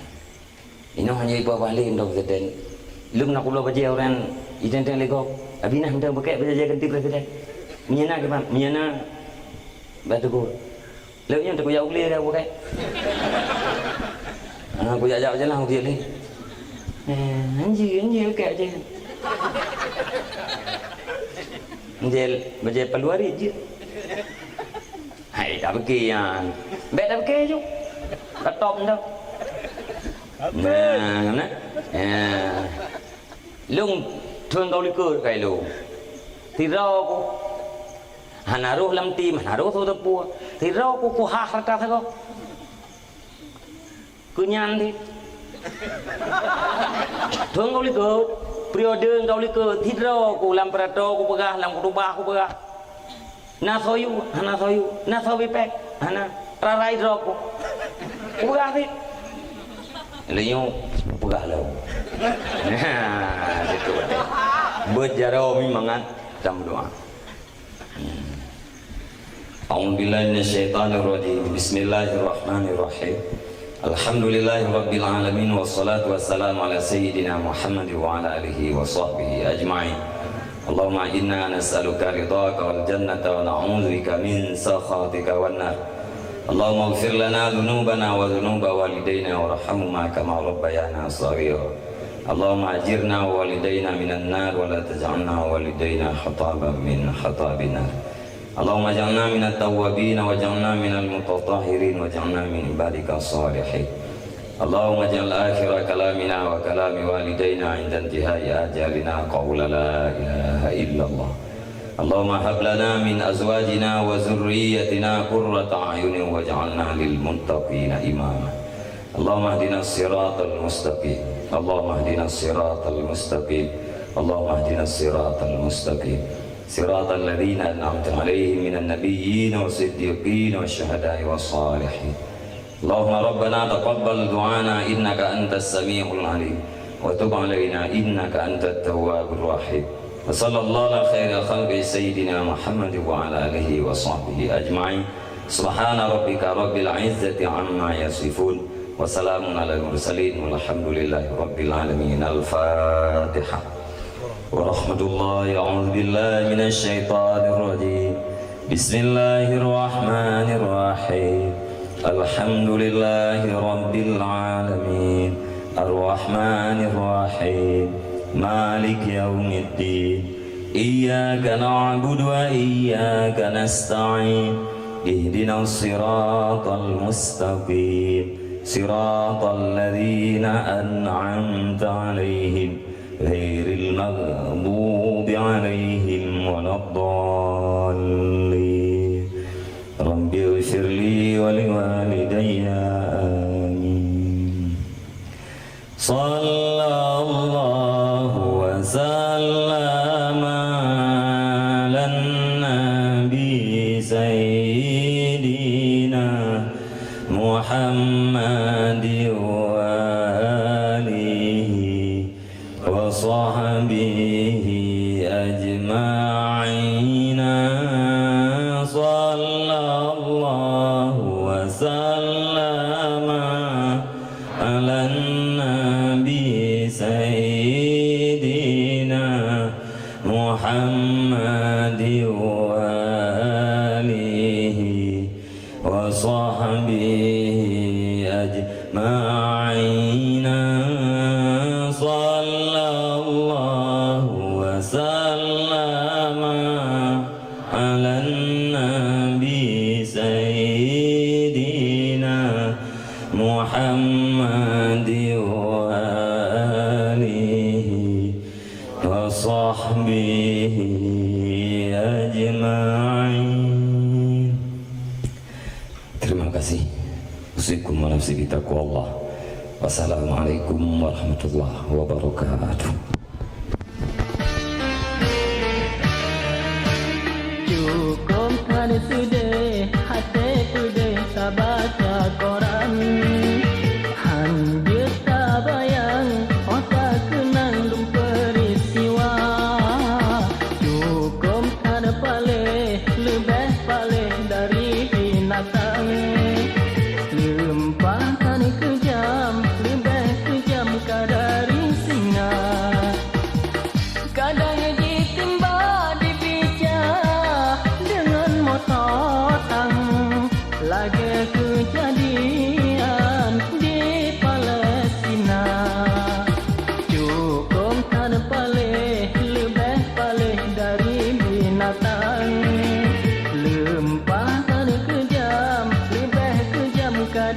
Inoe hana iba bak lé mantong presiden. Lôn na kulo bajée ureuëng iteng-teng lé gob. Abi na mantong beukek bajée ganti presiden. Meunyo na kiban, meunyo na batu go. Lôn nyan takujak u glé dah beukek. Ah, kujak jak jalan u glé. Eh, anji, anji beukek je. Anji bajée paluari je. Hai, tak pike nyan. Bék tak pike ju. Ka top dah. Nah, nah. Ya. Lôn thon kau likot kai lôn. Sidroe ku. Hana roh lam tim, hana roh su teupue. Sidroe ku kuhah rata sagoe. Keu nyan deh. Thon kau likot, periode kau likot, sidroe ku lam pidato ku peugah, lam khutubah ku peugah. Na soe yue, hana soe yue, na soe bipék, hana, rarai droe ku. Ku peugah sit. Lé nyoe peugah lom. Nah, situ. Beujaroe mi mangat dan meudoa. أعوذ بالله من الشيطان الرجيم. بسم الله الرحمن الرحيم. الحمد لله رب العالمين، والصلاة والسلام على سيدنا محمد وعلى آله وصحبه أجمعين. اللهم إنا نسألك رضاك والجنة ونعوذ بك من سخطك والنار. اللهم اغفر لنا ذنوبنا وذنوب والدينا وارحمهما كما ربيانا صغيرا. اللهم أجرنا ووالدينا من النار ولا تجعلنا ووالدينا حطابا من حطاب النار. اللهم اجعلنا من التوابين واجعلنا من المتطهرين واجعلنا من عبادك الصالحين. اللهم اجعل آخر كلامنا وكلام والدينا عند انتهاء آجالنا قول لا إله إلا الله. اللهم هب لنا من أزواجنا وذريتنا قرة أعين واجعلنا للمتقين إماما. اللهم اهدنا الصراط المستقيم. اللهم اهدنا الصراط المستقيم. اللهم اهدنا الصراط المستقيم. صراط الذين أنعمت عليهم من النبيين والصديقين والشهداء والصالحين. اللهم ربنا تقبل دعانا إنك أنت السميع العليم وتب علينا إنك أنت التواب الرحيم. وصلى الله على خير خلقه سيدنا محمد وعلى آله وصحبه أجمعين. سبحان ربك رب العزة عما يصفون. وسلام على المرسلين والحمد لله رب العالمين. الفاتحة. ورحمة الله. أعوذ بالله من الشيطان الرجيم. بسم الله الرحمن الرحيم. الحمد لله رب العالمين. الرحمن الرحيم. مالك يوم الدين. إياك نعبد وإياك نستعين. اهدنا الصراط المستقيم. صراط الذين أنعمت عليهم غير المغضوب عليهم ولا الضالين. رب اغفر لي ولوالدي. آمين. صلى الله وسلم على النبي سيدنا محمد وآله محمد وآله وصحبه أجمعين. صلى الله وسلم على النبي سيدنا محمد وآله وصحبه أجمعين. Terima kasih. Usikum wa nafsi bitaqwallah. Wassalamualaikum warahmatullahi wabarakatuh. Cukôp that seudeh, até peudeh tabaca koran. Han jeuet tabayang, 'oh takeunang lom peuristiwa. Cukôp that paléh, leubeh paléh dari binatang. Leumpah that keujam, leubeh keujam ka dari singa. Kadang jitimbak dipica deungon moto tang, lagée keujadian di Palestina. Cukôp that paléh, leubeh paléh dari binatang. Leumpah that keujam, leubeh keujam ka